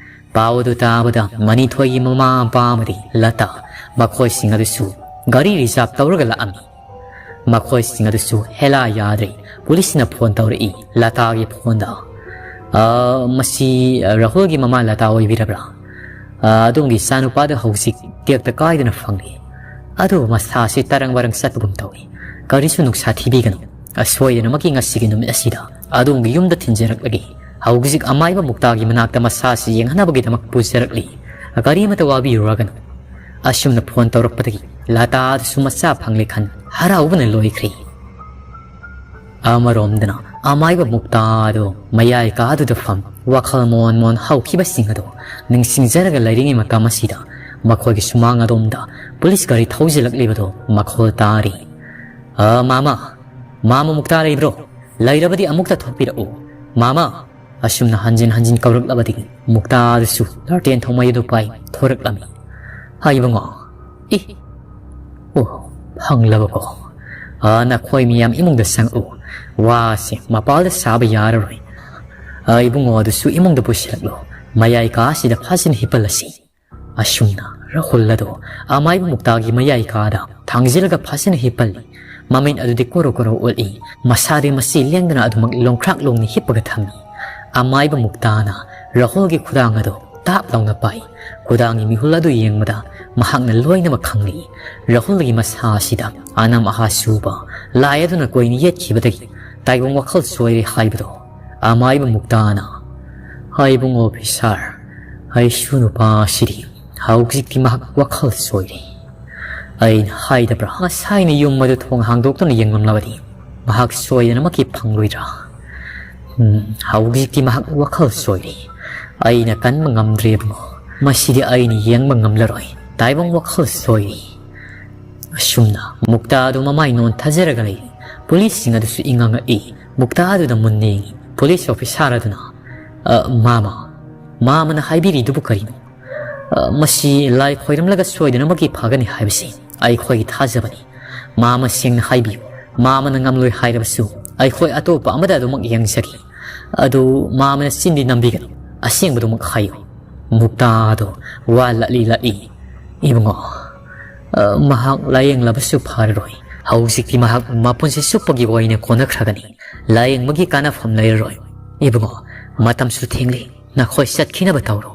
ꯄꯥꯎ ꯑꯗꯨ ꯇꯥꯕꯗ ꯃꯅꯤꯊꯣꯏꯒꯤ ꯃꯃꯥ ꯃꯄꯥ ꯑꯃꯗꯤ ꯂꯇꯥ ꯃꯈꯣꯏꯁꯤꯡ ꯑꯗꯨꯁꯨ ꯒꯥꯔꯤ ꯔꯤꯖꯥꯕ ꯇꯧꯔꯒ ꯂꯥꯛꯑꯝꯃꯤ꯫ ꯃꯈꯣꯏꯁꯤꯡ ꯑꯗꯨꯁꯨ ꯍꯦꯂꯥ ꯌꯥꯗ꯭ꯔꯦ꯫ ꯄꯨꯂꯤꯁꯅ ꯐꯣꯟ ꯇꯧꯔꯛꯏ ꯂꯇꯥꯒꯤ ꯐꯣꯟꯗ꯫ "ꯑ, ꯃꯁꯤ ꯔꯥꯍꯨꯜꯒꯤ ꯃꯃꯥ ꯂꯇꯥ ꯑꯣꯏꯕꯤꯔꯕ꯭ꯔꯥ? ꯑ, ꯑꯗꯣꯝꯒꯤ ꯏꯆꯥꯅꯨꯄꯥꯗ ꯍꯧꯖꯤꯛ ꯇꯦꯛꯇ ꯀꯥꯏꯗꯅ ꯐꯪꯂꯤ꯫ ꯑꯗꯨꯕꯨ ꯃꯁꯥꯁꯤ ꯇꯔꯪ ꯋꯥꯔꯪ ꯆꯠꯄꯒꯨꯝ ꯇꯧꯏ꯫ ꯀꯔꯤꯁꯨ ꯅꯨꯡꯁꯥ ꯊꯤꯕꯤꯒꯅꯨ꯫ ꯑꯁꯣꯏꯗꯅꯃꯛꯀꯤ ꯉꯁꯤꯒꯤ ꯅꯨꯃꯤꯠ ꯑꯁꯤꯗ ꯑꯗꯣꯝꯒꯤ ꯌꯨꯝꯗ ꯊꯤꯟꯖꯔꯛꯂꯒꯦ꯫ ꯍꯧꯖꯤꯛ ꯑꯃꯥꯏꯕ ꯃꯨꯛꯇꯥꯒꯤ ꯃꯅꯥꯛꯇ ꯃꯁꯥꯁꯤ ꯌꯦꯡꯍꯟꯅꯕꯒꯤꯗꯃꯛ ꯄꯨꯖꯔꯛꯂꯤ꯫ ꯀꯔꯤꯃꯇ ꯋꯥꯕꯤꯔꯨꯔꯒꯅꯨ꯫" ꯑꯁꯨꯝꯅ ꯐꯣꯟ ꯇꯧꯔꯛꯄꯗꯒꯤ ꯂꯇꯥꯗꯨꯁꯨ ꯃꯆꯥ ꯐꯪꯂꯦ ꯈꯟ ꯍꯔꯥꯎꯕꯅ ꯂꯣꯏꯈ꯭ꯔꯦ꯫ ꯑꯃꯔꯣꯝꯗꯅ ꯑꯃꯥꯏꯕ ꯃꯨꯛꯇꯥꯗꯣ ꯃꯌꯥꯏ ꯀꯥꯗꯨꯗ ꯐꯝ ꯋꯥꯈꯜ ꯃꯣꯟ ꯃꯣꯟ ꯍꯧꯈꯤꯕꯁꯤꯡ ꯑꯗꯣ ꯅꯤꯡꯁꯤꯡꯖꯔꯒ ꯂꯩꯔꯤꯉꯩ ꯃꯇꯝ ꯑꯁꯤꯗ ꯃꯈꯣꯏꯒꯤ ꯁꯨꯃꯥꯡ ꯑꯗꯣꯝꯗ ꯄꯨꯂꯤꯁ ꯒꯥꯔꯤ ꯊꯧꯖꯤꯜꯂꯛꯂꯤꯕꯗꯣ ꯃꯈꯣꯜ ꯇꯥꯔꯤ꯫ "ꯑ, ꯃꯥꯃ, ꯃꯥꯃ ꯃꯨꯛꯇꯥ ꯂꯩꯕ꯭ꯔꯣ? ꯂꯩꯔꯕꯗꯤ ꯑꯃꯨꯛꯇ ꯊꯣꯛꯄꯤꯔꯛꯎ꯫ ꯃꯥꯃ!" ꯑꯁꯨꯝꯅ ꯍꯟꯖꯤꯟ ꯍꯟꯖꯤꯟ ꯀꯧꯔꯛꯂꯕꯗꯒꯤ ꯃꯨꯛꯇꯥꯗꯨꯁꯨ ꯂꯥꯇꯦꯟ ꯊꯧꯃꯩ ꯑꯗꯨ ꯄꯥꯏ ꯊꯣꯔꯛꯂꯝꯃꯤ꯫ "ꯍꯥ ꯏꯕꯨꯡꯉꯣ?" "ꯏ, ꯑꯣ, ꯐꯪꯂꯕꯀꯣ? ꯑ, ꯅꯈꯣꯏ ꯃꯤꯌꯥꯝ ꯏꯃꯨꯡꯗ ꯆꯪꯉꯛꯎ꯫ ꯋꯥꯁꯦ ꯃꯄꯥꯜꯗ ꯁꯥꯕ ꯌꯥꯔꯔꯣꯏ꯫ ꯑ, ꯏꯕꯨꯡꯉꯣ ꯑꯗꯨꯁꯨ ꯏꯃꯨꯡꯗ ꯄꯨꯁꯤꯜꯂꯛꯂꯣ꯫ ꯃꯌꯥꯏ ꯀꯥ ꯑꯁꯤꯗ ꯐꯖꯅ ꯍꯤꯞꯍꯜꯂꯁꯤ꯫" ꯑꯁꯨꯝꯅ ꯔꯥꯍꯨꯜ ꯑꯗꯨ ꯑꯃꯥꯏꯕ ꯃꯨꯛꯇꯥꯒꯤ ꯃꯌꯥꯏ ꯀꯥꯗ ꯊꯥꯡꯖꯤꯜꯂꯒ ꯐꯖꯅ ꯍꯤꯞꯍꯜꯂꯤ꯫ ꯃꯃꯤꯠ ꯑꯗꯨꯗꯤ ꯀꯣꯔꯣ ꯀꯣꯔꯣ ꯎꯠꯂꯤ꯫ ꯃꯁꯥꯗꯤ ꯃꯁꯤ ꯂꯦꯡꯗꯅ ꯑꯗꯨꯃꯛ ꯂꯣꯡꯈ꯭ꯔꯥꯛ ꯂꯣꯡꯅ ꯍꯤꯞꯄꯒ ꯊꯝꯃꯤ꯫ ꯑꯃꯥꯏꯕ ꯃꯨꯛꯇꯥꯅ ꯔꯥꯍꯨꯜꯒꯤ ꯈꯨꯗꯥꯡ ꯑꯗꯨ ꯇꯥꯞ ꯂꯥꯎꯅ ꯄꯥꯏ꯫ ꯈꯨꯗꯥꯡꯒꯤ ꯃꯤꯍꯨꯜ ꯑꯗꯨ ꯌꯦꯡꯕꯗ ꯃꯍꯥꯛꯅ ꯂꯣꯏꯅꯃꯛ ꯈꯪꯂꯤ꯫ ꯔꯥꯍꯨꯜꯒꯤ ꯃꯁꯥ ꯑꯁꯤꯗ ꯑꯅꯝ ꯑꯍꯥ ꯆꯨꯕ ꯂꯥꯏ ꯑꯗꯨꯅ ꯀꯣꯏꯅ ꯌꯦꯠꯈꯤꯕꯗꯒꯤ ꯇꯥꯏꯕꯪ ꯋꯥꯈꯜ ꯆꯣꯏꯔꯦ ꯍꯥꯏꯕꯗꯣ꯫ ꯑꯃꯥꯏꯕ ꯃꯨꯛꯇꯥꯅ, "ꯍꯥꯏꯕꯨꯡ ꯑꯣꯐꯤꯁꯥꯔ, ꯑꯩꯁꯨ ꯅꯨꯄꯥ ꯑꯁꯤꯗꯤ ꯍꯧꯖꯤꯛꯇꯤ ꯃꯍꯥꯛ ꯋꯥꯈꯜ ꯆꯣꯏꯔꯦ꯫ ꯑꯩꯅ ꯍꯥꯏꯗꯕ꯭ꯔꯥ, ꯉꯁꯥꯏꯅ ꯌꯨꯝ ꯑꯗꯨ ꯊꯣꯡ ꯍꯥꯡꯗꯣꯛꯇꯨꯅ ꯌꯦꯡꯂꯝꯂꯕꯗꯤ ꯃꯍꯥꯛ ꯁꯣꯏꯗꯅꯃꯛꯀꯤ ꯐꯪꯂꯣꯏꯗ꯭ꯔꯥ? ꯎꯝ, ꯍꯧꯖꯤꯛꯇꯤ ꯃꯍꯥꯛ ꯋꯥꯈꯜ ꯆꯣꯏꯔꯦ꯫ ꯑꯩꯅ ꯀꯟꯕ ꯉꯝꯗ꯭ꯔꯦ ꯏꯕꯨꯡꯉꯣ꯫ ꯃꯁꯤꯗꯤ ꯑꯩꯅ ꯌꯦꯡꯕ ꯉꯝꯂꯔꯣꯏ꯫ ꯇꯥꯏꯕꯪ ꯋꯥꯈꯜ ꯆꯣꯏꯔꯦ꯫" ꯑꯁꯨꯝꯅ ꯃꯨꯛꯇꯥ ꯑꯗꯨ ꯃꯃꯥꯏ ꯅꯣꯟꯊꯖꯔꯒ ꯂꯩꯔꯤ꯫ ꯄꯨꯂꯤꯁꯁꯤꯡ ꯑꯗꯨꯁꯨ ꯏꯉꯛ ꯉꯛꯏ꯫ ꯃꯨꯛꯇꯥ ꯑꯗꯨꯗ ꯃꯨꯟꯅ ꯌꯦꯡꯉꯤ꯫ ꯄꯨꯂꯤꯁ ꯑꯣꯐꯤꯁꯥꯔ ꯑꯗꯨꯅ, "ꯑ, ꯃꯥꯃ, ꯃꯥꯃꯅ ꯍꯥꯏꯕꯤꯔꯤꯗꯨꯕꯨ ꯀꯔꯤꯅꯣ? ꯑ, ꯃꯁꯤ ꯂꯥꯏ ꯈꯣꯏꯔꯝꯂꯒ ꯁꯣꯏꯗꯅꯃꯛꯀꯤ ꯐꯒꯅꯤ ꯍꯥꯏꯕꯁꯤ ꯑꯩꯈꯣꯏꯒꯤ ꯊꯥꯖꯕꯅꯤ꯫ ꯃꯥꯃ ꯁꯦꯡꯅ ꯍꯥꯏꯕꯤꯌꯨ꯫ ꯃꯥꯃꯅ ꯉꯝꯂꯣꯏ ꯍꯥꯏꯔꯕꯁꯨ ꯑꯩꯈꯣꯏ ꯑꯇꯣꯞꯄ ꯑꯃꯗ ꯑꯗꯨꯃꯛ ꯌꯦꯡꯖꯒꯦ꯫ ꯑꯗꯨ ꯃꯥꯃꯅ ꯆꯤꯟꯗꯤ ꯅꯝꯕꯤꯒꯅꯨ꯫ ꯑꯁꯦꯡꯕꯗꯨꯃꯛ ꯍꯥꯏꯌꯨ꯫" ꯃꯨꯛꯇꯥꯗꯣ ꯋꯥ ꯂꯠꯂꯤ ꯂꯠꯂꯤ꯫ "ꯏꯕꯨꯡꯉꯣ, ꯑ, ꯃꯍꯥꯛ ꯂꯥꯌꯦꯡꯂꯕꯁꯨ ꯐꯔꯔꯣꯏ꯫ ꯍꯧꯖꯤꯛꯇꯤ ꯃꯍꯥꯛ ꯃꯄꯨꯟꯁꯤ ꯆꯨꯞꯄꯒꯤ ꯑꯣꯏꯅ ꯀꯣꯟꯅꯈ꯭ꯔꯒꯅꯤ꯫ ꯂꯥꯌꯦꯡꯕꯒꯤ ꯀꯥꯟꯅꯐꯝ ꯂꯩꯔꯔꯣꯏ꯫ ꯏꯕꯨꯡꯉꯣ, ꯃꯇꯝꯁꯨ ꯊꯦꯡꯂꯦ꯫ ꯅꯈꯣꯏ ꯆꯠꯈꯤꯅꯕ ꯇꯧꯔꯣ꯫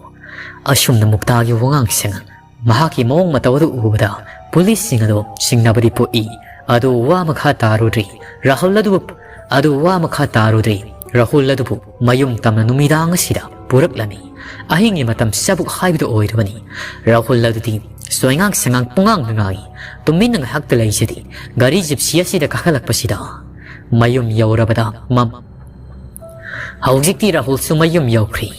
ꯑꯁꯨꯝꯅ ꯃꯨꯛꯇꯥꯒꯤ ꯋꯥꯉꯥꯡ ꯁꯉꯥꯡ, ꯃꯍꯥꯛꯀꯤ ꯃꯑꯣꯡ ꯃꯇꯧ ꯑꯗꯨ ꯎꯕꯗ ꯄꯨꯂꯤꯁꯁꯤꯡ ꯑꯗꯨ ꯆꯤꯡꯅꯕꯗꯤ ꯄꯣꯛꯏ꯫ ꯑꯗꯨ ꯋꯥ ꯃꯈꯥ ꯇꯥꯔꯨꯗ꯭ꯔꯤ꯫ ꯔꯥꯍꯨꯜ ꯑꯗꯨꯕꯨ, ꯑꯗꯨ ꯋꯥ ꯃꯈꯥ ꯇꯥꯔꯨꯗ꯭ꯔꯤ꯫ ꯔꯥꯍꯨꯜ ꯑꯗꯨꯕꯨ ꯃꯌꯨꯝ ꯇꯝꯅ ꯅꯨꯃꯤꯗꯥꯡ ꯑꯁꯤꯗ ꯄꯨꯔꯛꯂꯝꯃꯤ꯫ ꯑꯍꯤꯡꯒꯤ ꯃꯇꯝ ꯆꯥꯕꯨꯛ ꯍꯥꯏꯕꯗꯨ ꯑꯣꯏꯔꯕꯅꯤ꯫ ꯔꯥꯍꯨꯜ ꯑꯗꯨꯗꯤ ꯁꯣꯏꯉꯥꯡ ꯁꯉꯥꯡ ꯄꯨꯡꯉꯥꯡꯗ ꯉꯥꯡꯏ꯫ ꯇꯨꯃꯤꯟꯅ ꯉꯥꯏꯍꯥꯛꯇ ꯂꯩꯖꯗꯦ꯫ ꯒꯥꯔꯤ ꯖꯤꯞꯁꯤ ꯑꯁꯤꯗ ꯀꯥꯈꯠꯂꯛꯄꯁꯤꯗ ꯃꯌꯨꯝ ꯌꯧꯔꯕꯗ ꯃꯝ-, ꯍꯧꯖꯤꯛꯇꯤ ꯔꯥꯍꯨꯜꯁꯨ ꯃꯌꯨꯝ ꯌꯧꯈ꯭ꯔꯦ꯫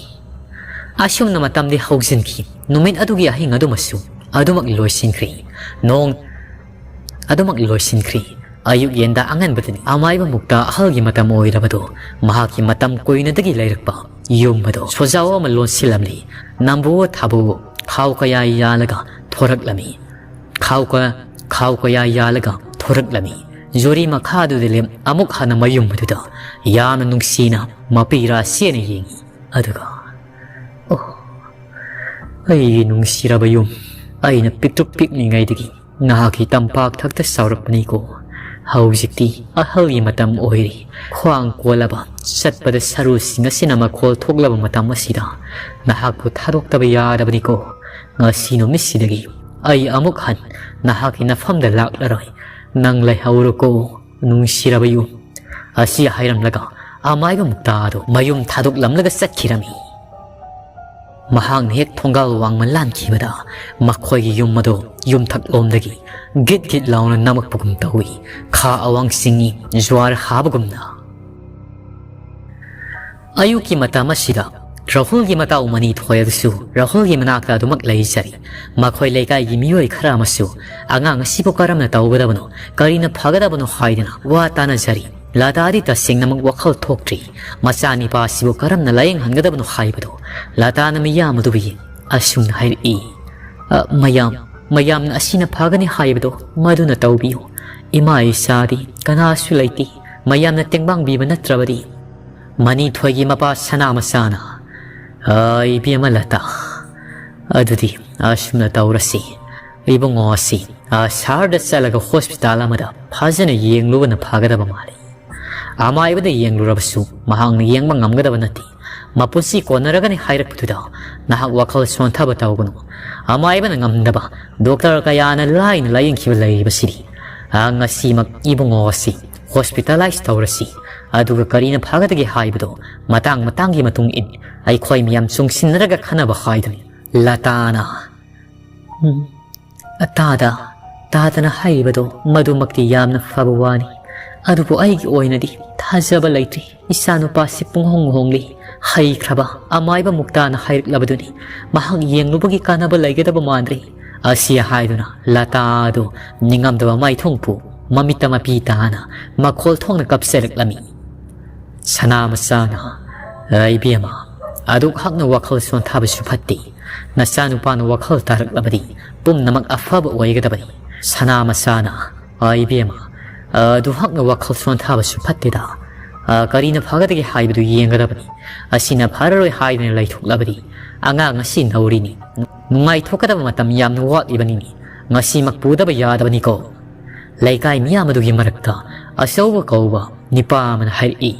ꯑꯁꯨꯝꯅ ꯃꯇꯝꯗꯤ ꯍꯧꯖꯤꯟꯈꯤ꯫ ꯅꯨꯃꯤꯠ ꯑꯗꯨꯒꯤ ꯑꯍꯤꯡ ꯑꯗꯨꯃꯁꯨ ꯑꯗꯨꯃꯛ ꯂꯣꯏꯁꯤꯟꯈ꯭ꯔꯦ꯫ ꯅꯣꯡ ꯑꯗꯨꯃꯛ ꯂꯣꯏꯁꯤꯟꯈ꯭ꯔꯦ꯫ ꯑꯌꯨꯛ ꯌꯦꯟꯗꯥ ꯑꯉꯟꯕꯗꯅꯤ ꯑꯃꯥꯏꯕ ꯃꯨꯛꯇ ꯑꯍꯜꯒꯤ ꯃꯇꯝ ꯑꯣꯏꯔꯕꯗꯣ, ꯃꯍꯥꯛꯀꯤ ꯃꯇꯝ ꯀꯨꯏꯅꯗꯒꯤ ꯂꯩꯔꯛꯄ ꯌꯨꯝ ꯑꯗꯣ ꯁꯣꯖꯥꯎ ꯑꯃ ꯂꯣꯟꯁꯤꯜꯂꯝꯂꯤ꯫ ꯅꯝꯕꯨ ꯊꯥꯕꯨ ꯈꯥꯎ ꯀꯌꯥ ꯌꯥꯜꯂꯒ ꯊꯣꯔꯛꯂꯝꯃꯤ꯫ ꯈꯥꯎ ꯀ-, ꯈꯥꯎ ꯀꯌꯥ ꯌꯥꯜꯂꯒ ꯊꯣꯔꯛꯂꯝꯃꯤ꯫ ꯖꯨꯔꯤ ꯃꯈꯥꯗꯨꯗ ꯂꯦꯞ-, ꯑꯃꯨꯛ ꯍꯟꯅ ꯃꯌꯨꯝ ꯑꯗꯨꯗ ꯌꯥꯝꯅ ꯅꯨꯡꯁꯤꯅ ꯃꯄꯤ ꯔꯥꯁꯤꯅ ꯌꯦꯡꯉꯤ꯫ ꯑꯗꯨꯒ, "ꯑꯣ, ꯑꯩꯒꯤ ꯅꯨꯡꯁꯤꯔꯕ ꯌꯨꯝ, ꯑꯩꯅ ꯄꯤꯛꯇ꯭ꯔꯨ ꯄꯤꯛꯂꯤꯉꯩꯗꯒꯤ ꯅꯍꯥꯛꯀꯤ ꯇꯝꯄꯥꯛ ꯊꯛꯇ ꯆꯥꯎꯔꯛꯄꯅꯤꯀꯣ꯫ ꯍꯧꯖꯤꯛꯇꯤ ꯑꯍꯜꯒꯤ ꯃꯇꯝ ꯑꯣꯏꯔꯤ꯫ ꯈ꯭ꯋꯥꯡ ꯀꯣꯜꯂꯕ, ꯆꯠꯄꯗ ꯁꯔꯨꯁꯤꯡ ꯑꯁꯤꯅ ꯃꯈꯣꯜ ꯊꯣꯛꯂꯕ ꯃꯇꯝ ꯑꯁꯤꯗ ꯅꯍꯥꯛꯄꯨ ꯊꯥꯗꯣꯛꯇꯕ ꯌꯥꯗꯕꯅꯤꯀꯣ꯫ ꯉꯁꯤ ꯅꯨꯃꯤꯠꯁꯤꯗꯒꯤ ꯑꯩ ꯑꯃꯨꯛ ꯍꯟ ꯅꯍꯥꯛꯀꯤ ꯅꯐꯝꯗ ꯂꯥꯛꯂꯔꯣꯏ꯫ ꯅꯪ ꯂꯩꯍꯧꯔꯣꯀꯣ, ꯅꯨꯡꯁꯤꯔꯕ ꯌꯨꯝ"꯫ ꯑꯁꯤ ꯍꯥꯏꯔꯝꯂꯒ ꯑꯃꯥꯏꯕ ꯃꯨꯛꯇꯥ ꯑꯗꯨ ꯃꯌꯨꯝ ꯊꯥꯗꯣꯛꯂꯝꯂꯒ ꯆꯠꯈꯤꯔꯝꯃꯤ꯫ ꯃꯍꯥꯛꯅ ꯍꯦꯛ ꯊꯣꯡꯒꯥꯜ ꯋꯥꯡꯃ ꯂꯥꯟꯈꯤꯕꯗ ꯃꯈꯣꯏꯒꯤ ꯌꯨꯝ ꯑꯗꯨ ꯌꯨꯝꯊꯛꯂꯣꯝꯗꯒꯤ ꯒꯤꯠ ꯒꯤꯠ ꯂꯥꯎꯅ ꯅꯝꯃꯛꯄꯒꯨꯝ ꯇꯧꯏ, ꯈꯥ ꯑꯋꯥꯡ ꯆꯤꯡꯒꯤ ꯖ꯭ꯋꯥꯔ ꯍꯥꯕꯒꯨꯝꯅ꯫ ꯑꯌꯨꯛꯀꯤ ꯃꯇꯝ ꯑꯁꯤꯗ ꯔꯥꯍꯨꯜꯒꯤ ꯃꯇꯥꯎ ꯃꯅꯤ ꯊꯣꯏ ꯑꯗꯨꯁꯨ ꯔꯥꯍꯨꯜꯒꯤ ꯃꯅꯥꯛꯇ ꯑꯗꯨꯃꯛ ꯂꯩꯖꯔꯤ꯫ ꯃꯈꯣꯏ ꯂꯩꯀꯥꯏꯒꯤ ꯃꯤꯑꯣꯏ ꯈꯔ ꯑꯃꯁꯨ ꯑꯉꯥꯡ ꯑꯁꯤꯕꯨ ꯀꯔꯝꯅ ꯇꯧꯒꯗꯕꯅꯣ, ꯀꯔꯤꯅ ꯐꯒꯗꯕꯅꯣ ꯍꯥꯏꯗꯨꯅ ꯋꯥ ꯇꯥꯅꯖꯔꯤ꯫ ꯂꯇꯥꯗꯤ ꯇꯁꯦꯡꯅꯃꯛ ꯋꯥꯈꯜ ꯊꯣꯛꯇ꯭ꯔꯤ꯫ ꯃꯆꯥꯅꯤꯄꯥ ꯑꯁꯤꯕꯨ ꯀꯔꯝꯅ ꯂꯥꯌꯦꯡꯍꯟꯒꯗꯕꯅꯣ ꯍꯥꯏꯕꯗꯨ ꯂꯇꯥꯅ ꯃꯤꯌꯥꯝ ꯑꯗꯨꯕꯨ ꯌꯦꯡ ꯑꯁꯨꯝꯅ ꯍꯥꯏꯔꯛꯏ, "ꯑ, ꯃꯌꯥꯝ, ꯃꯌꯥꯝꯅ ꯑꯁꯤꯅ ꯐꯒꯅꯤ ꯍꯥꯏꯕꯗꯣ ꯃꯗꯨꯅ ꯇꯧꯕꯤꯌꯨ꯫ ꯏꯃꯥ ꯏꯆꯥꯗꯤ ꯀꯅꯥꯁꯨ ꯂꯩꯇꯦ꯫ ꯃꯌꯥꯝꯅ ꯇꯦꯡꯕꯥꯡꯕꯤꯕ ꯅꯠꯇ꯭ꯔꯕꯗꯤ"꯫ ꯃꯅꯤ ꯊꯣꯏꯒꯤ ꯃꯄꯥ ꯁꯅꯥ ꯃꯆꯥꯅ, "ꯑ, ꯏꯕꯦꯝꯃ ꯂꯇꯥ, ꯑꯗꯨꯗꯤ ꯑꯁꯨꯝꯅ ꯇꯧꯔꯁꯤ꯫ "ꯏꯕꯨꯡꯉꯣ ꯑꯁꯤ, ꯑ, ꯁꯍꯔꯗ ꯆꯠꯂꯒ ꯍꯣꯁꯄꯤꯇꯥꯜ ꯑꯃꯗ ꯐꯖꯅ ꯌꯦꯡꯂꯨꯕꯅ ꯐꯒꯗꯕ ꯃꯥꯜꯂꯤ꯫ ꯑꯃꯥꯏꯕꯗ ꯌꯦꯡꯂꯨꯔꯕꯁꯨ ꯃꯍꯥꯛꯅ ꯌꯦꯡꯕ ꯉꯝꯒꯗꯕ ꯅꯠꯇꯦ꯫ ꯃꯄꯨꯟꯁꯤ ꯀꯣꯟꯅꯔꯒꯅꯤ ꯍꯥꯏꯔꯛꯄꯗꯨꯗ ꯅꯍꯥꯛ ꯋꯥꯈꯜ ꯁꯣꯟꯊꯕ ꯇꯧꯒꯅꯨ꯫ ꯑꯃꯥꯏꯕꯅ ꯉꯝꯗꯕ ꯗꯣꯛꯇꯔ ꯀꯌꯥꯅ ꯂꯥꯏꯅ ꯂꯥꯌꯦꯡꯈꯤꯕ ꯂꯩꯔꯤꯕꯁꯤꯗꯤ꯫ ꯑ, ꯉꯁꯤꯃꯛ ꯏꯕꯨꯡꯉꯣ ꯑꯁꯤ ꯍꯣꯁꯄꯤꯇꯥꯂꯥꯏꯁ ꯇꯧꯔꯁꯤ꯫ ꯑꯗꯨꯒ ꯀꯔꯤꯅ ꯐꯒꯗꯒꯦ ꯍꯥꯏꯕꯗꯣ ꯃꯇꯥꯡ ꯃꯇꯥꯡꯒꯤ ꯃꯇꯨꯡ ꯏꯟ ꯑꯩꯈꯣꯏ ꯃꯌꯥꯝ ꯆꯨꯡꯁꯤꯟꯅꯔꯒ ꯈꯟꯅꯕ ꯍꯥꯏꯗꯨꯅꯤ꯫" ꯂꯇꯥꯅ, "ꯎꯝ, ꯇꯥꯗ, ꯇꯥꯗꯅ ꯍꯥꯏꯔꯤꯕꯗꯣ ꯃꯗꯨꯃꯛꯇꯤ ꯌꯥꯝꯅ ꯐꯕ ꯋꯥꯅꯤ꯫ ꯑꯗꯨꯕꯨ ꯑꯩꯒꯤ ꯑꯣꯏꯅꯗꯤ ꯊꯥꯖꯕ ꯂꯩꯇ꯭ꯔꯤ꯫ ꯏꯆꯥꯅꯨꯄꯥꯁꯤ ꯄꯨꯡꯍꯣꯡ ꯍꯣꯡꯂꯤ꯫ ꯍꯩꯈ꯭ꯔꯕ ꯑꯃꯥꯏꯕ ꯃꯨꯛꯇꯥꯅ ꯍꯥꯏꯔꯛꯂꯕꯗꯨꯅꯤ꯫ ꯃꯍꯥꯛ ꯌꯦꯡꯂꯨꯕꯒꯤ ꯀꯥꯟꯅꯕ ꯂꯩꯒꯗꯕ ꯃꯥꯟꯗ꯭ꯔꯦ꯫" ꯑꯁꯤ ꯍꯥꯏꯗꯨꯅ ꯂꯇꯥ ꯑꯗꯨ ꯅꯤꯡꯉꯝꯗꯕ ꯃꯥꯏꯊꯣꯡꯐꯨ ꯃꯃꯤꯠꯇ ꯃꯄꯤ ꯇꯥꯅ ꯃꯈꯣꯜ ꯊꯣꯛꯅ ꯀꯞꯆꯔꯛꯂꯝꯃꯤ꯫ ꯁꯅꯥ ꯃꯆꯥꯅ, "ꯑ, ꯏꯕꯦꯝꯃ, ꯑꯗꯨꯛ ꯍꯛꯅ ꯋꯥꯈꯜ ꯁꯣꯟꯊꯕꯁꯨ ꯐꯠꯇꯦ꯫ ꯅꯆꯥꯅꯨꯄꯥꯅ ꯋꯥꯈꯜ ꯇꯥꯔꯛꯂꯕꯗꯤ ꯄꯨꯝꯅꯃꯛ ꯑꯐꯕ ꯑꯣꯏꯒꯗꯕꯅꯤ꯫" ꯁꯅꯥ ꯃꯆꯥꯅ, "ꯑ, ꯏꯕꯦꯝꯃ, ꯑ, ꯑꯗꯨ ꯍꯛꯅ ꯋꯥꯈꯜ ꯁꯣꯟꯊꯕꯁꯨ ꯐꯠꯇꯦꯗ꯫ ꯑ, ꯀꯔꯤꯅ ꯐꯒꯗꯒꯦ ꯍꯥꯏꯕꯗꯨ ꯌꯦꯡꯒꯗꯕꯅꯤ꯫ ꯑꯁꯤꯅ ꯐꯔꯔꯣꯏ ꯍꯥꯏꯗꯨꯅ ꯂꯩꯊꯣꯛꯂꯕꯗꯤ ꯑꯉꯥꯡ ꯑꯁꯤ ꯅꯧꯔꯤꯅꯤ꯫ ꯅꯨꯡꯉꯥꯏꯊꯣꯛꯀꯗꯕ ꯃꯇꯝ ꯌꯥꯝꯅ ꯋꯥꯠꯂꯤꯕꯅꯤꯅꯦ꯫ ꯉꯁꯤꯃꯛ ꯄꯨꯗꯕ ꯌꯥꯗꯕꯅꯤꯀꯣ꯫" ꯂꯩꯀꯥꯏ ꯃꯤꯌꯥꯝ ꯑꯗꯨꯒꯤ ꯃꯔꯛꯇ ꯑꯆꯧꯕ ꯀꯧꯕ ꯅꯤꯄꯥ ꯑꯃꯅ ꯍꯥꯏꯔꯛꯏ,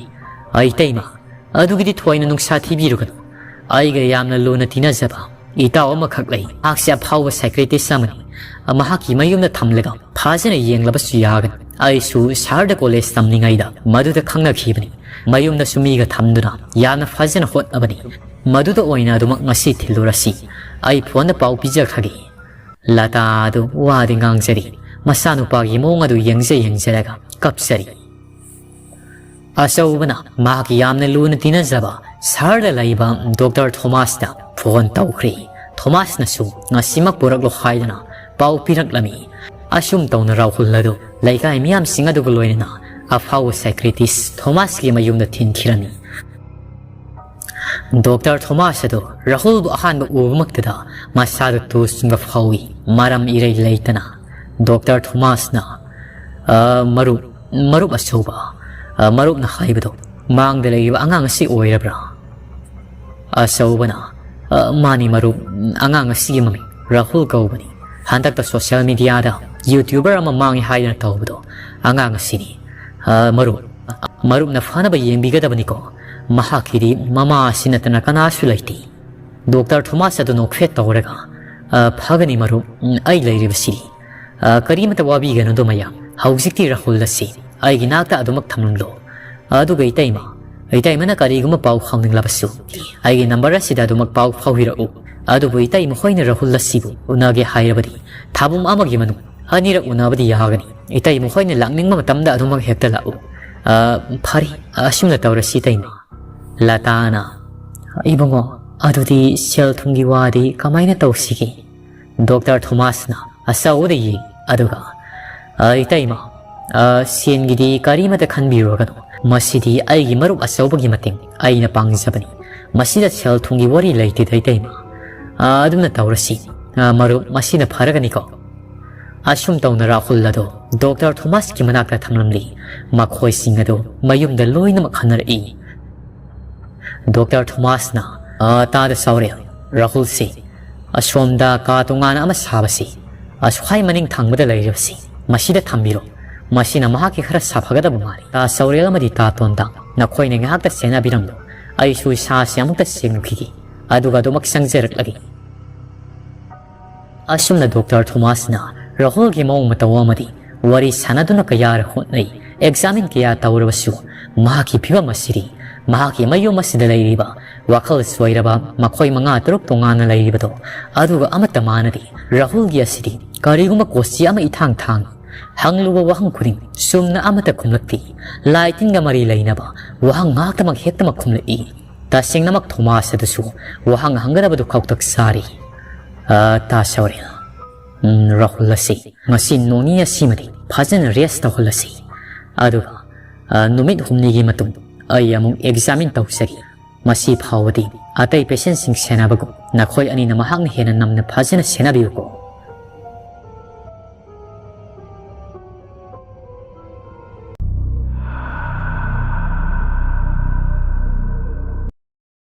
"ꯑꯩ ꯏꯇꯩꯃ, ꯑꯗꯨꯒꯤꯗꯤ ꯊꯣꯏꯅ ꯅꯨꯡꯁꯥ ꯊꯤꯕꯤꯔꯨꯒꯅꯨ꯫ ꯑꯩꯒ ꯌꯥꯝꯅ ꯂꯨꯅ ꯇꯤꯟꯅꯖꯕ ꯏꯇꯥꯎ ꯑꯃꯈꯛ ꯂꯩ꯫ ꯃꯍꯥꯛꯁꯦ ꯑꯐꯥꯎꯕ ꯁꯥꯏꯀ꯭ꯔꯦꯇꯤꯁ ꯑꯃꯅꯤ꯫ ꯃꯍꯥꯛꯀꯤ ꯃꯌꯨꯝꯗ ꯊꯝꯂꯒ ꯐꯖꯅ ꯌꯦꯡꯂꯕꯁꯨ ꯌꯥꯒꯅꯤ꯫ ꯑꯩꯁꯨ ꯁꯍꯔꯗ ꯀꯣꯂꯦꯖ ꯇꯝꯂꯤꯉꯩꯗ ꯃꯗꯨꯗ ꯈꯪꯅꯈꯤꯕꯅꯤ꯫ ꯃꯌꯨꯝꯗꯁꯨ ꯃꯤꯒ ꯊꯝꯗꯨꯅ ꯌꯥꯝꯅ ꯐꯖꯅ ꯍꯣꯠꯅꯕꯅꯤ꯫ ꯃꯗꯨꯗ ꯑꯣꯏꯅ ꯑꯗꯨꯃꯛ ꯉꯁꯤ ꯊꯤꯜꯂꯨꯔꯁꯤ꯫ ꯑꯩ ꯐꯣꯟꯗ ꯄꯥꯎ ꯄꯤꯖꯈ꯭ꯔꯒꯦ꯫" ꯂꯇꯥ ꯑꯗꯨ ꯋꯥꯗꯤ ꯉꯥꯡꯖꯔꯤ꯫ ꯃꯆꯥꯅꯨꯄꯥꯒꯤ ꯃꯑꯣꯡ ꯑꯗꯨ ꯌꯦꯡꯖ ꯌꯦꯡꯖꯔꯒ ꯀꯞꯆꯔꯤ꯫ ꯑꯆꯧꯕꯅ ꯃꯍꯥꯛꯀꯤ ꯌꯥꯝꯅ ꯂꯨꯅ ꯇꯤꯟꯅꯖꯕ ꯁꯍꯔꯗ ꯂꯩꯕ ꯗꯣꯛꯇꯔ ꯊꯣꯃꯥꯁꯇ ꯐꯣꯟ ꯇꯧꯈ꯭ꯔꯦ꯫ ꯊꯣꯃꯥꯁꯅꯁꯨ ꯉꯁꯤꯃꯛ ꯄꯨꯔꯛꯂꯣ ꯍꯥꯏꯗꯨꯅ ꯄꯥꯎ ꯄꯤꯔꯛꯂꯝꯃꯤ꯫ ꯑꯁꯨꯝ ꯇꯧꯅ ꯔꯥꯍꯨꯜ ꯑꯗꯨ ꯂꯩꯀꯥꯏ ꯃꯤꯌꯥꯝꯁꯤꯡ ꯑꯗꯨꯒ ꯂꯣꯏꯅꯅ ꯑꯐꯥꯎꯕ ꯁꯥꯏꯀ꯭ꯔꯦꯇꯤꯁ ꯊꯣꯃꯥꯁꯀꯤ ꯃꯌꯨꯝꯗ ꯊꯤꯟꯈꯤꯔꯝꯃꯤ꯫ ꯗꯣꯛꯇꯔ ꯊꯣꯃꯥꯁ ꯑꯗꯨ ꯔꯥꯍꯨꯜꯕꯨ ꯑꯍꯥꯟꯕ ꯎꯕꯃꯛꯇꯗ ꯃꯁꯥꯗ ꯇꯨ ꯆꯨꯡꯕ ꯐꯥꯎꯏ꯫ ꯃꯔꯝ ꯏꯔꯩ ꯂꯩꯇꯅ ꯗꯣꯛꯇꯔ ꯊꯣꯃꯥꯁꯅ, "ꯑ, ꯃꯔꯨꯞ, ꯃꯔꯨꯞ ꯑꯆꯧꯕ, ꯑ, ꯃꯔꯨꯞꯅ ꯍꯥꯏꯕꯗꯣ ꯃꯥꯡꯗ ꯂꯩꯔꯤꯕ ꯑꯉꯥꯡ ꯑꯁꯤ ꯑꯣꯏꯔꯕ꯭ꯔꯥ?" ꯑꯆꯧꯕꯅ, "ꯑ, ꯃꯥꯅꯤ ꯃꯔꯨꯞ, ꯑꯉꯥꯡ ꯑꯁꯤꯒꯤ ꯃꯃꯤꯡ ꯔꯥꯍꯨꯜ ꯀꯧꯕꯅꯤ꯫ ꯍꯟꯗꯛꯇ social mediaꯗ YouTuber ꯑꯃ ꯃꯥꯡꯉꯦ ꯍꯥꯏꯗꯅ ꯇꯧꯕꯗꯣ ꯑꯉꯥꯡ ꯑꯁꯤꯅꯤ꯫ ꯑ, ꯃꯔꯨꯞ, ꯃꯔꯨꯞꯅ ꯐꯅꯕ ꯌꯦꯡꯕꯤꯒꯗꯕꯅꯤꯀꯣ꯫ ꯃꯍꯥꯛꯀꯤꯗꯤ ꯃꯃꯥ ꯑꯁꯤ ꯅꯠꯇꯅ ꯀꯅꯥꯁꯨ ꯂꯩꯇꯦ꯫ ꯗꯣꯛꯇꯔ ꯊꯣꯃꯥꯁ ꯑꯗꯨ ꯅꯣꯛꯐꯦꯠ ꯇꯧꯔꯒ, "ꯑ, ꯐꯒꯅꯤ ꯃꯔꯨꯞ, ꯎꯝ, ꯑꯩ ꯂꯩꯔꯤꯕꯁꯤꯗꯤ꯫ ꯑ, ꯀꯔꯤꯃꯇ ꯋꯥꯕꯤꯒꯅꯨꯗ ꯃꯌꯥꯝ꯫ ꯍꯧꯖꯤꯛꯇꯤ ꯔꯥꯍꯨꯜ ꯑꯁꯤ ꯑꯩꯒꯤ ꯅꯥꯛꯇ ꯑꯗꯨꯃꯛ ꯊꯝꯂꯝꯂꯣ꯫ ꯑꯗꯨꯒ ꯏꯇꯩꯃ, ꯏꯇꯩꯃꯅ ꯀꯔꯤꯒꯨꯝꯕ ꯄꯥꯎ ꯐꯥꯎꯅꯤꯡꯂꯕꯁꯨ ꯑꯩꯒꯤ number ꯑꯁꯤꯗ ꯑꯗꯨꯃꯛ ꯄꯥꯎ ꯐꯥꯎꯕꯤꯔꯛꯎ꯫ ꯑꯗꯨꯕꯨ ꯏꯇꯩꯃ ꯈꯣꯏꯅ ꯔꯥꯍꯨꯜ ꯑꯁꯤꯕꯨ ꯎꯅꯒꯦ ꯍꯥꯏꯔꯕꯗꯤ ꯊꯥꯕꯨꯝ ꯑꯃꯒꯤ ꯃꯅꯨꯡ ꯑꯅꯤꯔꯛ ꯎꯅꯕꯗꯤ ꯌꯥꯒꯅꯤ꯫ ꯏꯇꯩꯃ ꯈꯣꯏꯅ ꯂꯥꯛꯅꯤꯡꯕ ꯃꯇꯝꯗ ꯑꯗꯨꯃꯛ ꯍꯦꯛꯇ ꯂꯥꯛꯎ꯫ ꯑ, ꯐꯔꯦ, ꯑꯁꯨꯝꯅ ꯇꯧꯔꯁꯤ ꯏꯇꯩꯃ꯫" ꯂꯇꯥꯅ, "ꯏꯕꯨꯡꯉꯣ, ꯑꯗꯨꯗꯤ ꯁꯦꯜ ꯊꯨꯝꯒꯤ ꯋꯥꯗꯤ ꯀꯃꯥꯏꯅ ꯇꯧꯁꯤꯒꯦ?" ꯗꯣꯛꯇꯔ ꯊꯣꯃꯥꯁꯅ ꯑꯆꯧꯕꯗ ꯌꯦꯡ ꯑꯗꯨꯒ, "ꯑ, ꯏꯇꯩꯃ, ꯑ, ꯁꯦꯟꯒꯤꯗꯤ ꯀꯔꯤꯃꯇ ꯈꯟꯕꯤꯔꯨꯔꯒꯅꯨ꯫ ꯃꯁꯤꯗꯤ ꯑꯩꯒꯤ ꯃꯔꯨꯞ ꯑꯆꯧꯕꯒꯤ ꯃꯇꯦꯡ ꯑꯩꯅ ꯄꯥꯡꯖꯕꯅꯤ꯫ ꯃꯁꯤꯗ ꯁꯦꯜ ꯊꯨꯝꯒꯤ ꯋꯥꯔꯤ ꯂꯩꯇꯦꯗ ꯏꯇꯩꯃ꯫ ꯑ, ꯑꯗꯨꯝꯅ ꯇꯧꯔꯁꯤ꯫ ꯑ, ꯃꯔꯨꯞ, ꯃꯁꯤꯅ ꯐꯔꯒꯅꯤꯀꯣ?" ꯑꯁꯨꯝ ꯇꯧꯅ ꯔꯥꯍꯨꯜ ꯑꯗꯨ ꯗꯣꯛꯇꯔ ꯊꯣꯃꯥꯁꯀꯤ ꯃꯅꯥꯛꯇ ꯊꯝꯂꯝꯂꯤ꯫ ꯃꯈꯣꯏꯁꯤꯡ ꯑꯗꯨ ꯃꯌꯨꯝꯗ ꯂꯣꯏꯅꯃꯛ ꯍꯟꯅꯔꯛꯏ꯫ ꯗꯣꯛꯇꯔ ꯊꯣꯃꯥꯁꯅ, "ꯑ, ꯇꯥꯗ ꯁꯥꯎꯔꯦꯜ, ꯔꯥꯍꯨꯜꯁꯤ ꯑꯁꯣꯝꯗ ꯀꯥ ꯇꯣꯉꯥꯟꯅ ꯑꯃ ꯁꯥꯕꯁꯤ, ꯑꯁ꯭ꯋꯥꯏ ꯃꯅꯤꯡ ꯊꯪꯕꯗ ꯂꯩꯔꯤꯕꯁꯤ, ꯃꯁꯤꯗ ꯊꯝꯕꯤꯔꯣ꯫ ꯃꯁꯤꯅ ꯃꯍꯥꯛꯀꯤ ꯈꯔ ꯁꯥꯐꯒꯗꯕ ꯃꯥꯜꯂꯤ꯫ ꯇꯥ ꯁꯥꯎꯔꯦꯜ ꯑꯃꯗꯤ ꯇꯥ ꯇꯣꯟꯗꯥ, ꯅꯈꯣꯏꯅ ꯉꯥꯏꯍꯥꯛꯇ ꯁꯦꯟꯅꯕꯤꯔꯝꯂꯣ꯫ ꯑꯩꯁꯨ ꯏꯁꯥꯁꯤ ꯑꯃꯨꯛꯇ ꯁꯦꯡꯗꯣꯛꯈꯤꯒꯦ, ꯑꯗꯨꯒ ꯑꯗꯨꯃꯛ ꯆꯪꯖꯔꯛꯂꯒꯦ꯫" ꯑꯁꯨꯝꯅ ꯗꯣꯛꯇꯔ ꯊꯣꯃꯥꯁꯅ ꯔꯥꯍꯨꯜꯒꯤ ꯃꯑꯣꯡ ꯃꯇꯧ ꯑꯃꯗꯤ ꯋꯥꯔꯤ ꯁꯥꯟꯅꯗꯨꯅ ꯀꯌꯥꯔ ꯍꯣꯠꯅꯩ꯫ Examine ꯀꯌꯥ ꯇꯧꯔꯕꯁꯨ ꯃꯍꯥꯛꯀꯤ ꯐꯤꯕꯝ ꯑꯁꯤꯗꯤ ꯃꯍꯥꯛꯀꯤ ꯃꯌꯨꯝ ꯑꯁꯤꯗ ꯂꯩꯔꯤꯕ ꯋꯥꯈꯜ ꯁꯣꯏꯔꯕ ꯃꯈꯣꯏ ꯃꯉꯥ ꯇꯔꯨꯛ ꯇꯣꯉꯥꯟꯅ ꯂꯩꯔꯤꯕꯗꯣ ꯑꯗꯨꯒ ꯑꯃꯠꯇ ꯃꯥꯟꯅꯗꯦ꯫ ꯔꯥꯍꯨꯜꯒꯤ ꯑꯁꯤꯗꯤ ꯀꯔꯤꯒꯨꯝꯕ ꯀꯣꯆꯤ ꯑꯃ ꯏꯊꯥꯡ ꯊꯥꯡꯏ꯫ ꯍꯪꯂꯨꯕ ꯋꯥꯍꯪ ꯈꯨꯗꯤꯡ ꯆꯨꯝꯅ ꯑꯃꯠꯇ ꯈꯨꯝꯂꯛꯇꯦ꯫ ꯂꯥꯏ ꯇꯤꯟꯒ ꯃꯔꯤ ꯂꯩꯅꯕ ꯋꯥꯍꯪ ꯉꯥꯛꯇꯃꯛ ꯍꯦꯛꯇꯃꯛ ꯈꯨꯝꯂꯛꯏ꯫ ꯇꯁꯦꯡꯅꯃꯛ ꯊꯣꯃꯥꯁ ꯑꯗꯨꯁꯨ ꯋꯥꯍꯪ ꯍꯪꯒꯗꯕꯗꯨ ꯈꯧꯇꯛ ꯆꯥꯔꯤ꯫ "ꯑ, ꯇꯥ ꯁꯧꯔꯦꯜ, ꯎꯝ, ꯔꯥꯍꯨꯜ ꯑꯁꯤ ꯉꯁꯤ ꯅꯣꯡꯅꯤ ꯑꯁꯤꯃꯗꯤ ꯐꯖꯅ rest ꯇꯧꯍꯜꯂꯁꯤ꯫ ꯑꯗꯨꯒ, ꯑ, ꯅꯨꯃꯤꯠ ꯍꯨꯝꯅꯤꯒꯤ ꯃꯇꯨꯡ ꯑꯩ ꯑꯃꯨꯛ examine ꯇꯧꯖꯒꯦ꯫ ꯃꯁꯤ ꯐꯥꯎꯕꯗꯤ ꯑꯇꯩ patientꯁꯤꯡ ꯁꯦꯟꯅꯕꯒꯨꯝ ꯅꯈꯣꯏ ꯑꯅꯤꯅ ꯃꯍꯥꯛꯅ ꯍꯦꯟꯅ ꯅꯝꯅ ꯐꯖꯅ ꯁꯦꯟꯅꯕꯤꯌꯨꯀꯣ꯫"